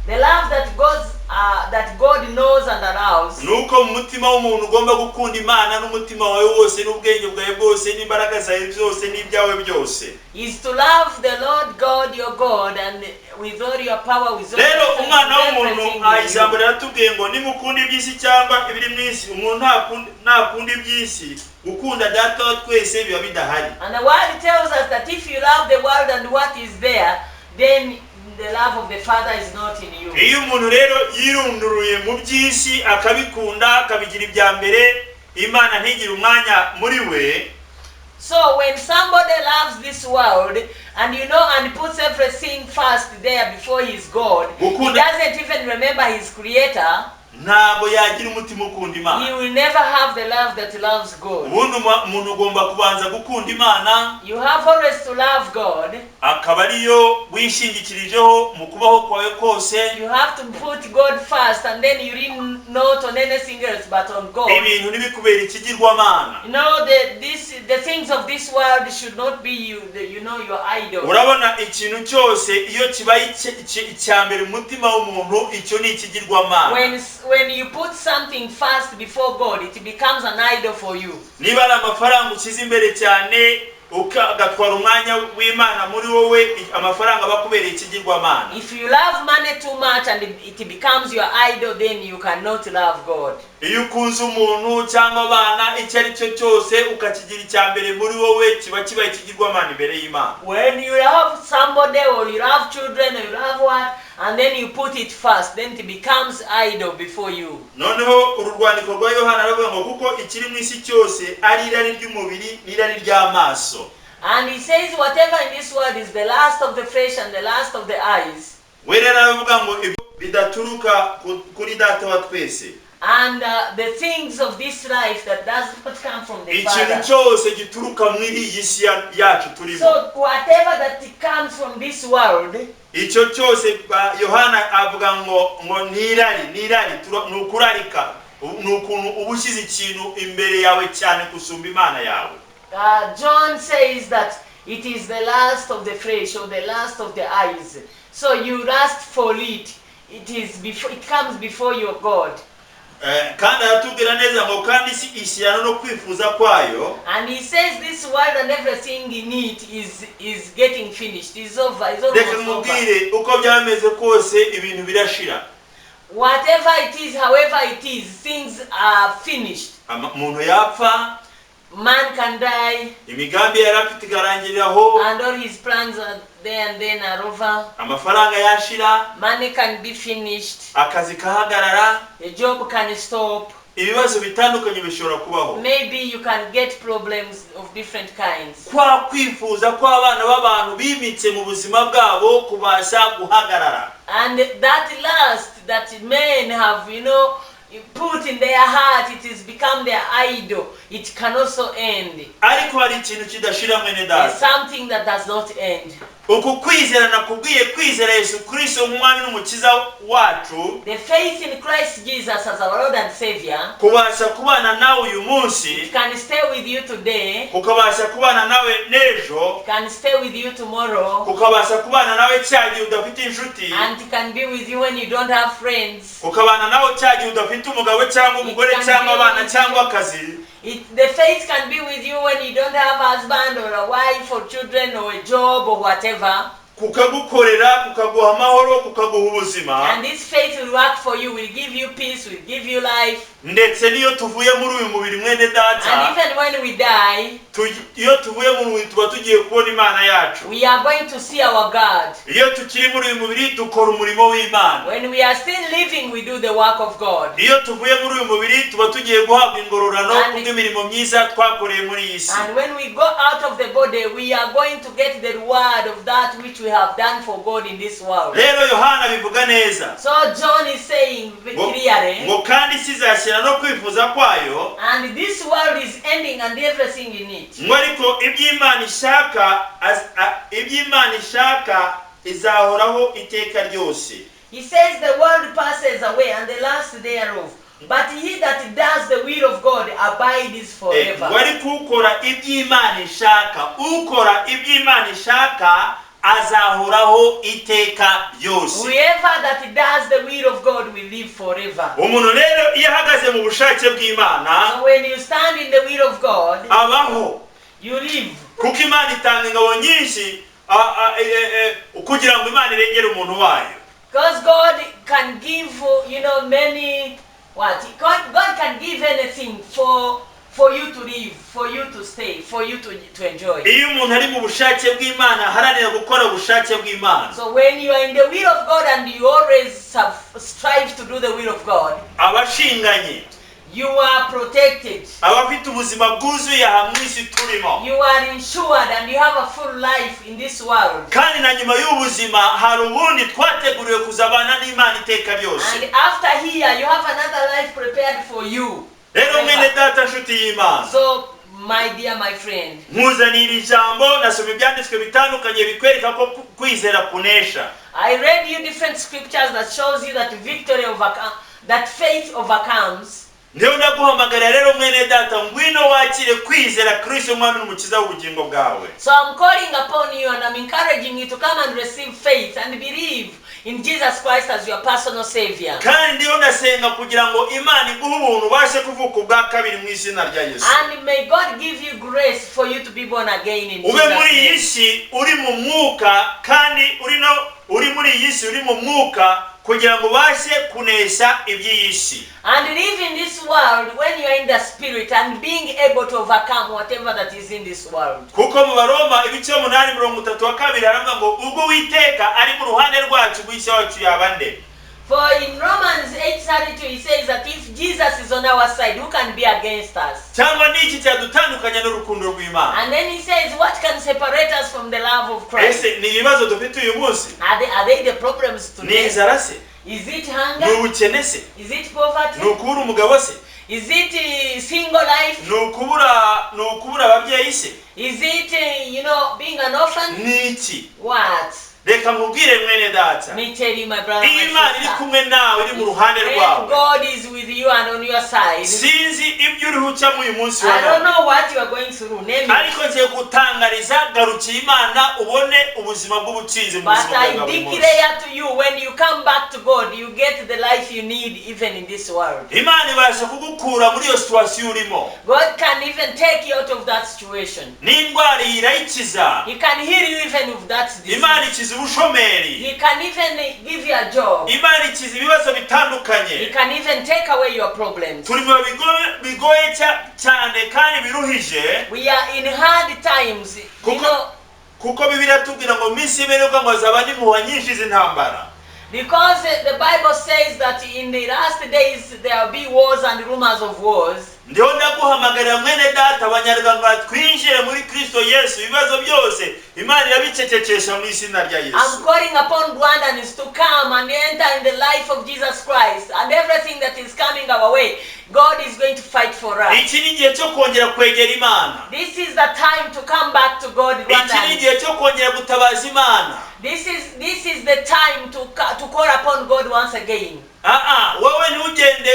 The love that God knows and allows ni uko mu mutima w'umuntu ugomba gukunda Imana n'umutima wawe wose n'ubwenge bwawe bwose n'imbaraga zawe zose n'ibyawe byose. Is to love the Lord God your God and with all your power, with all Rero your strength, umwana with w'umuntu everything aha in ijambo you. riratubwiye ngo nimukunda iby'isi cyangwa ibiri mu isi, umuntu ntakunda iby'isi, gukunda Data wa twese biba bidahari. And the word tells us that if you love the world and what is there, then the love of the Father is not in you. Iyo umuntu rero yirunduruye mu by'isi akabikunda akabigira ibya mbere, Imana ntigire umwanya muri we. So when somebody loves this world and you know and puts everything first there before his God, he Gukunda- doesn't even remember his creator, ntabwo yagira umutima ukunda Imana. He will never have the love that loves God. Ubundi umuntu ugomba kubanza gukunda Imana, You have always to love God. akaba ariyo wishingikirijeho mu kubaho kwawe kose. You have to put God first and then you lean not on anything else but on God. Ibintu ntibikubera ikigirwamana. The things of this world should not be your idol. Urabona ikintu cyose iyo kibaye icya mbere mu mutima w'umuntu, icyo ni ikigirwamana. When you put something first before God, it becomes an idol for you. Niba ari amafaranga ushyize imbere cyane ugatwara umwanya w'Imana muri wowe, amafaranga aba akubereye ikigirwamana. If you love money too much and it becomes your idol, then you cannot love God. Iyo ukunze umuntu cyangwa abana, icyo ari cyo cyose ukakigira icya mbere muri wowe, kiba kibaye ikigirwamana imbere y'Imana. When you love somebody or you love children or you love what, and then you put it first, then it becomes idol before you. Noneho uru rwandiko rwa Yohana aravuga ngo kuko ikiri mu isi cyose ari irari ry'umubiri n'irari ry'amaso. And he says, whatever in this world is the lust of the flesh and the lust of the eyes. We rero aravuga ngo ibyo bidaturuka kuri Data wa twese. And the things of this life that does not come from the Ikintu Father. cyose gituruka muri iyi si yacu turimo, So whatever that comes from this world, icyo cyose Yohana avuga ngo nirari nirari ni ukurarika, ni ukuntu uba ushyize ikintu imbere yawe cyane gusumba Imana yawe. John says that it is the lust of the flesh or the lust of the eyes. So you lust for it. It is before it comes before your God. Kandi aratubwira neza ngo kandi isi ishyirana no kwifuza kwayo. And he says this world and everything in it is getting finished. It's over. It's Reka almost over. nkubwire, uko byaba bimeze kose ibintu birashira. Whatever it is, however it is, things are finished. Umuntu yapfa, Man can die, Imigambi yari afite ikarangiriraho. And all his plans are there and then are over. Amafaranga yashira. Money can be finished, Akazi kahagarara. The job can stop. Ibibazo bitandukanye bishobora kubaho. Maybe you can get problems of different kinds. Kwa kwifuza kw'abana b'abantu bimitse mu buzima bwabo kubasha guhagarara. And that lust that men have put in their heart, it has become their idol. It can also end. Ariko hari ikintu kidashira, mwene It's data. Something that does not end. Uku kwizera nakubwiye, kwizera Yesu Kirisito nk'umwami n'umukiza wacu, The faith in Christ Jesus as our Lord and Savior kubasha kubana nawe uyu munsi, can stay with you today, kukabasha kubana nawe n'ejo, can stay with you tomorrow, kukabasha kubana nawe cya gihe udafite inshuti, and can be with you when you don't have friends. kukabana nawe cya gihe udafite umugabo cyangwa umugore cyangwa abana cyangwa akazi. The faith can be with you when you don't have a husband or a wife or children or a job or whatever. Kukagukorera, kukaguha amahoro, kukaguha ubuzima. And this faith will work for you, will give you peace, will give you life. Ndetse n'iyo tuvuye muri uyu mubiri, mwene data, And even when we die, iyo tuvuye mu mubiri tuba tugiye kubona Imana yacu. We are going to see our God. Iyo tukiri muri uyu mubiri dukora umurimo w'Imana. When we are still living, we do the work of God. Iyo tuvuye muri uyu mubiri tuba tugiye guhabwa ingororano kubw'imirimo myiza twakoreye muri iyi si. And when we go out of the body, we are going to get the reward of that which we have done for God in this world. Rero Yohana bivuga neza. So John is saying Ngo, clearly, ngo kandi isi izashira no kwifuza kwayo, and this world is ending and everything in it. Ngo ariko iby'Imana ishaka iby'Imana ishaka izahoraho iteka ryose. He says the world passes away and the lust thereof, but he that does the will of God abides forever. Ngo ariko ukora iby'Imana ishaka, ukora iby'Imana ishaka azahoraho iteka ryose. Whoever that does the will of God will live forever. Umuntu rero iyo ahagaze mu bushake bw'Imana, So when you stand in the will of God, abaho, you live. Kuko Imana itanga ingabo nyinshi kugira ngo Imana irengere umuntu wayo. Because God can give many, what? God can give anything for you to live, for you to stay, for you to enjoy. Iyo umuntu ari mu bushake bw'Imana aharanira gukora ubushake bw'Imana, So when you are in the will of God and you always strive to do the will of God, aba ashinganye, you are protected. Aba afite ubuzima bwuzuye aha mu isi turimo. You are insured and you have a full life in this world. Kandi na nyuma y'ubuzima hari ubundi twateguriwe kuzabana n'Imana iteka ryose. And after here, you have another life prepared for you. Rero mwene data, nshuti y'Imana, So, my dear, my friend, nkuzanira ijambo, nasoma ibyanditswe bitandukanye bikwereka ko kwizera kunesha. I read you different scriptures that shows you that victory overcome, that faith overcomes. Niyo ndaguhamagarira rero, mwene data, ngwino wakire kwizera Kristo umwami n'umukiza w'ubugingo bwawe. So I'm calling upon you and I'm encouraging you to come and receive faith and believe in Jesus Christ as your personal Savior. Kandi ndiyo ndasenga kugira ngo Imana iguhe ubuntu ubashe kuvuka ubwa kabiri mu izina rya Yesu. And may God give you grace for you to be born again in Ube Jesus' muri iyi name. si uri mu mwuka, kandi uri no uri muri iyi si uri mu mwuka kugira ngo ubashe kunesha iby'iyi si. And live in this world when you are in the spirit and being able to overcome whatever that is in this world. Kuko mu Baroma ibice 8:32 haravuga ngo ubwo Uwiteka ari mu ruhande rwacu, umubisha wacu yaba nde? For in Romans 8:32 he says that if Jesus is on our side, who can be against us? Cyangwa ni iki cyadutandukanya n'urukundo rw'Imana? And then he says, what can separate us from the love of Christ? Ese ni ibibazo dufite uyu munsi? Are they the problems Ni today? inzara se? Is it Ni hunger? ubukene se? Is it poverty? Ni ukubura umugabo se? Is it single life? Ni ukubura ababyeyi se? Is it being an orphan? Ni iki? What? Reka nkubwire, mwene data, Me tell you, my brother, iyo Imana iri my sister. kumwe nawe, iri mu ruhande When rwawe, God is with you and on your side, sinzi ibyo uriho ucamo uyu munsi wa I don't none, know what you are going through, name it. Ariko ngiye gutangariza, garukira Imana ubone ubuzima bw'ubutsinzi mu But buzima bwawe I bwa buri munsi. declare to you, when you come back to God, you get the life you need even in this world. Imana ibasha kugukura muri iyo situation urimo. God can even take you out of that situation. N'indwara iyi irayikiza. He can heal you even with that disease. Imana ikiza ubushomeri. He can even give you a job. Imana ikiza ibibazo bitandukanye. He can even take away your problems. Turi mu bihe bigoye cyane kandi biruhije. We are in hard times. You Kuko know, kuko Bibiliya tubwira ngo mu minsi y'imperuka ngo hazaba n'impuha nyinshi z'intambara. Because the Bible says that in the last days there will be wars and rumors of wars. Ndiho ndaguhamagarira mwene data, Abanyarwanda, twinjire muri Kristo Yesu. Ibibazo byose Imana irabicecekesha mu izina rya Yesu. I'm calling upon Rwandans to come and enter in the life of Jesus Christ, and everything that is coming our way, God is going to fight for us. Iki ni igihe cyo kongera kwegera Imana. This is the time to come back to God, Iki ni Rwandans. igihe cyo kongera gutabaza Imana. This is the time to call upon God once again. Aa, wowe ntugende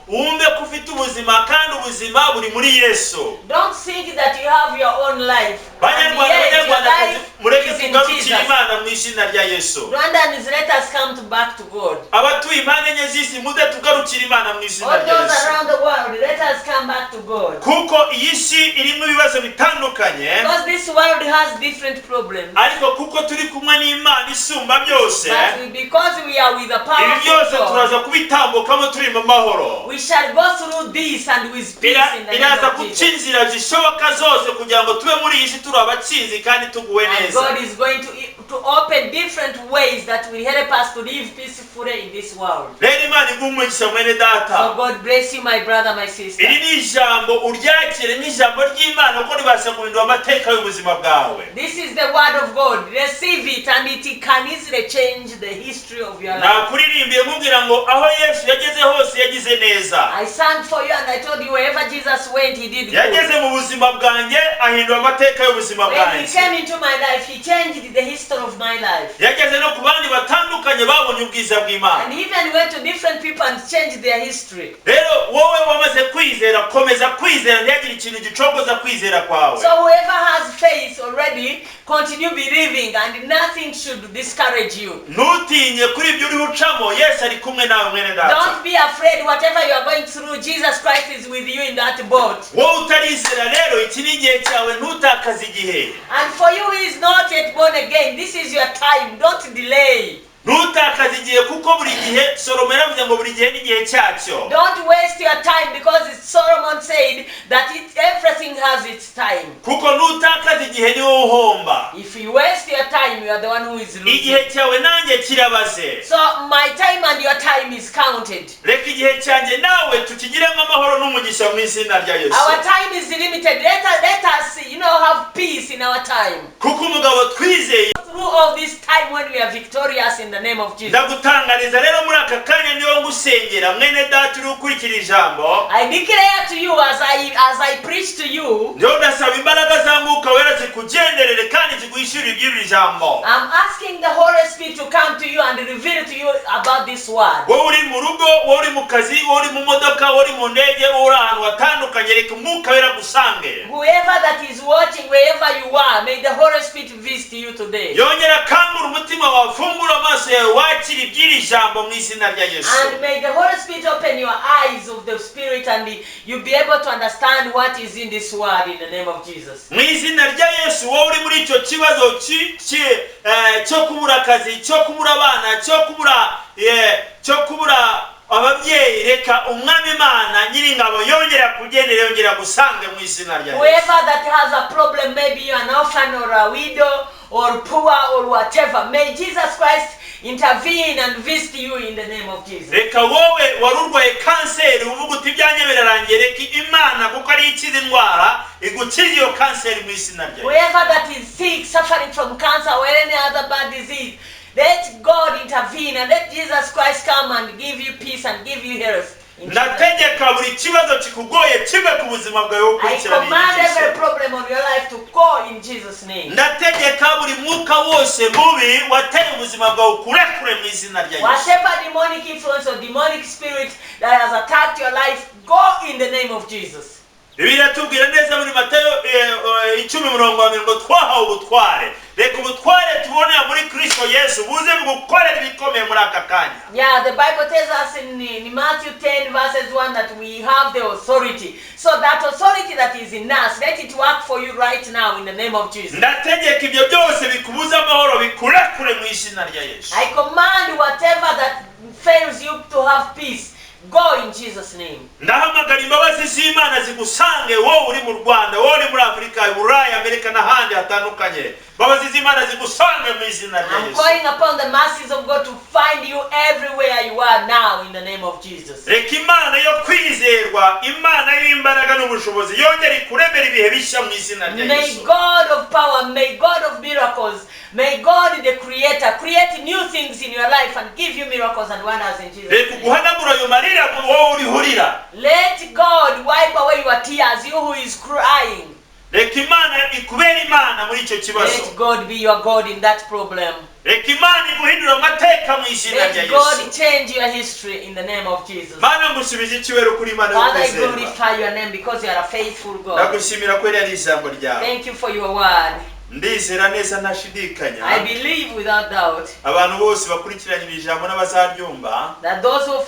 wumve ko ufite ubuzima kandi ubuzima buri muri Yesu. Don't think that you have your own life. And Banyarwanda, yet your Banyarwandakazi, life mureke is in tugarukire Jesus. Imana mu izina rya Yesu. Rwandans, let us come back to God. Abatuye impande enye z'isi, muze tugarukire Imana mu izina All rya those Yesu. around the world, let us come back to God. Kuko iyi si irimo ibibazo bitandukanye. Because this world has different problems. Ariko kuko turi kumwe n'Imana isumba byose, But because we are with the ibi powerful byose God, turaza kubitambukamo turi mu mahoro. we shall go through this and with peace in the name Iraza of guca Jesus. inzira zishoboka zose kugira ngo tube muri iyi si turi abatsinzi kandi tuguwe And neza. God is going to open different ways that will help us to live peacefully in this world. Rero Imana iguhe umugisha, mwene data. So God bless you, my brother, my sister. Iri ni ijambo, uryakire n'ijambo ry'Imana kuko ribasha guhindura amateka y'ubuzima bwawe. This is the word of God. Receive it, and it can easily change the history of your life. Nakuririmbiye nkubwira ngo aho Yesu yageze hose yagize neza. I sang for you and I told you wherever Jesus went, he did good. Yageze mu buzima bwanjye ahindura amateka y'ubuzima When he bwanjye. came into my life, he changed the history of my life. Yageze no ku bandi batandukanye babonye ubwiza bw'Imana. And he even went to different people and changed their history. Rero wowe wamaze kwizera, komeza kwizera, ntihagire ikintu gicogoza kwizera kwawe. So whoever has faith already, continue believing and nothing should discourage you. Ntutinye kuri ibyo uriho ucamo, Yesu ari kumwe nawe, mwene data. Don't be afraid, whatever you are going through, Jesus Christ is with you in that boat. Wowe utarizera rero, iki ni igihe cyawe, ntutakaze igihe. And for you who is not yet born again, this is your time. Don't delay. Ntutakaze igihe kuko buri gihe, Salomo yaravuze ngo buri gihe n'igihe cyacyo. Don't waste your time because Solomon said that everything has its time. Kuko nutakaza igihe ni wowe uhomba. If you waste your time, you are the one who is losing. Igihe cyawe nanjye kirabaze. So my time and your time is counted. Reka igihe cyanjye nawe tukigiremo amahoro n'umugisha mu izina rya Yesu. Our time is limited. Let us have peace in our time. Kuko umugabo twizeye Through all this time when we are victorious in the name of Jesus. Ndagutangariza rero muri aka kanya, niyo ngusengera mwene data uri gukurikira ijambo, I declare to you as I preach to you, niyo ndasaba imbaraga za Mwuka Wera zikugenderere kandi ziguhishurire iby'iri jambo. I'm asking the Holy Spirit to come to you and reveal to you about this word. Wowe uri mu rugo, wowe uri mu kazi, wowe uri mu modoka, wowe uri mu ndege, wowe uri ahantu hatandukanye, reka Umwuka Wera agusange. Whoever that is watching, wherever you are, may the Holy Spirit visit you today. Yongera akangura umutima wawe, afungure amaso yawe wakira iby'iri jambo mu izina rya Yesu. And may the Holy Spirit open your eyes of the Spirit and you'll be able to understand what is in this word in the name of Jesus. Mu izina rya Yesu, wowe uri muri icyo kibazo cyo kubura akazi, cyo kubura abana, cyo kubura ababyeyi, reka Umwami Imana Nyiringabo yongera kugendera, yongera gusange mu izina rya Yesu. Whoever that has a problem, maybe you're an orphan or a widow or poor or whatever, may Jesus Christ intervene and visit you in the name of Jesus. Reka wowe wari urwaye kanseri uvuga uti ibyanjye birarangiye, reka Imana kuko ariyo ikiza indwara igukiza iyo kanseri mu izina rya Yesu. Whoever that is sick, suffering from cancer or any other bad disease, let God intervene and let Jesus Christ come and give you peace and give you health in Jesus' name. Ndategeka buri kibazo kikugoye kive ku buzima bwawe I ukurikirana command inyigisho. every problem on your life to go in Jesus' name. Ndategeka buri mwuka wose mubi wateye ubuzima bwawe ukurekure mu izina rya Yesu. Whatever demonic influence or demonic spirit that has attacked your life, go in the name of Jesus. Bibiliya iratubwira neza muri Matayo 10 umurongo wa 20 twahawe ubutware. Reka ubutware tubonera muri Kristo Yesu buze bugukorera ibikomeye muri aka kanya. Yeah, the Bible tells us in Matthew 10 verses 1 that we have the authority. So that authority that is in us, let it work for you right now in the name of Jesus. Ndategeka ibyo byose bikubuza amahoro bikurekure mu izina rya Yesu. I command whatever that fails you to have peace, go in Jesus' name. Ndahamagara imbabazi z'Imana zigusange, wowe uri mu Rwanda, wowe uri muri Afurika, Buraya, Amerika n'ahandi hatandukanye. Imbabazi z'Imana zigusange mu izina rya I'm Yesu. calling upon the mercies of God to find you everywhere you are now in the name of Jesus. Reka Imana yo kwizerwa, Imana y'imbaraga n'ubushobozi yongere ikuremera ibihe bishya mu izina rya May Yesu. God of power, may God of miracles, may God the Creator create new things in your life and give you miracles and wonders in Jesus' Reka name. uguhanagura ayo marira, wowe uriho urira. Let God wipe away your tears, you who is crying. Reka Imana ikubere Imana muri icyo kibazo. Let God be your God in that problem. Reka Imana iguhindure amateka mu izina rya Let God Yesu. Change your history in the name of Jesus. Mana, ngusubiza icyubahiro kuri Imana yo Father, I kwizerwa. glorify your name because you are a faithful God. Ndagushimira ko ari ijambo ryawe. Thank you for your word. Ndizera neza ntashidikanya I believe without doubt abantu bose bakurikiranye iri jambo n'abazaryumva that those who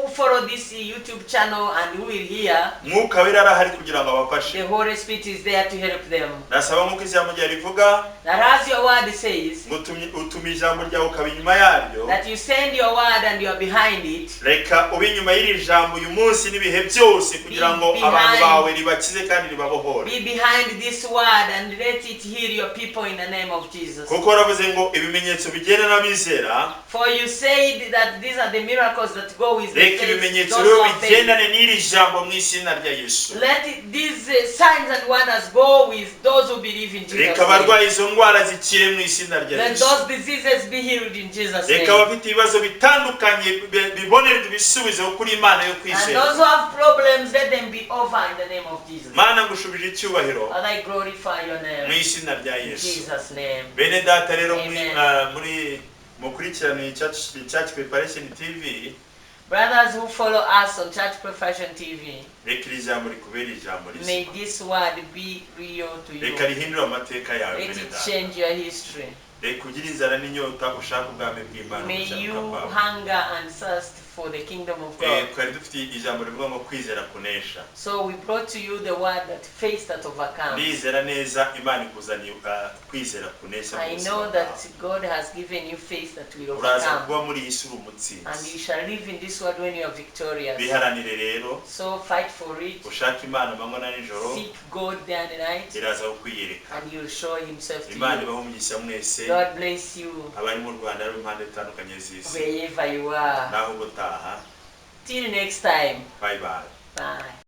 follow this YouTube channel and who will hear, Mwuka Wera arahari kugira ngo abafashe. The Holy Spirit is there to help them. Ndasaba nk'uko ijambo ryawe rivuga That as your word says, ngo utuma ijambo ryawe ukaba inyuma yaryo. That you send your word and you are behind it. Reka ube inyuma y'iri jambo uyu munsi n'ibihe byose kugira ngo Be abantu behind. Bawe ribakize kandi ribabohore. Be behind this word and let it heal your people in the name of Jesus. Kuko waravuze ngo ibimenyetso bigenda n'abizera. For you said that these are the miracles that go with the Reka faith, ibimenyetso those rero who have faith. bigendane n'iri jambo mu izina rya Yesu. Let these signs and wonders go with those who believe in Jesus' Reka name. abarwaye izo ndwara zikire mu izina rya Let Yesu. those diseases be healed in Jesus' Reka name. abafite ibibazo bitandukanye bibonerwe ibisubizo kuri Imana yo And kwizera. those who have problems, let them be over in the name of Jesus. Mana, ngushubije icyubahiro Father, I glorify your mu name. izina rya In Yesu. Jesus' name. Bene data rero muri Amen. muri mukurikirane Church Preparation TV, Brothers who follow us on Church Profession TV, reka iri jambo rikubere ijambo may rizima. This word be real to you. Reka rihindure amateka yawe, Let bene it data. change your history. Reka ugire inzara n'inyota ushaka ubwami bw'Imana May ubushaka you bwawe. Hunger and thirst for the kingdom of Eh, God. twari dufite ijambo rivuga ngo kwizera kunesha. So we brought to you the word that faith that overcomes. Ndizera neza Imana ikuzaniye kwizera kunesha mu I buzima know bwawe. that God has given you faith that will Uraza overcome. kuba muri iyi si uri umutsinzi. And you shall live in this world when you are victorious. Biharanire rero. So fight for it. Ushake Imana amanywa na nijoro. Seek God day and night, Iraza kukwiyereka. And He will show Himself to Imana you. ibahe umugisha mwese God bless you abari mu Rwanda ari mu mpande zitandukanye z'isi. Wherever you are. Naho ubutaha. Till next time. Bye bye. Bye.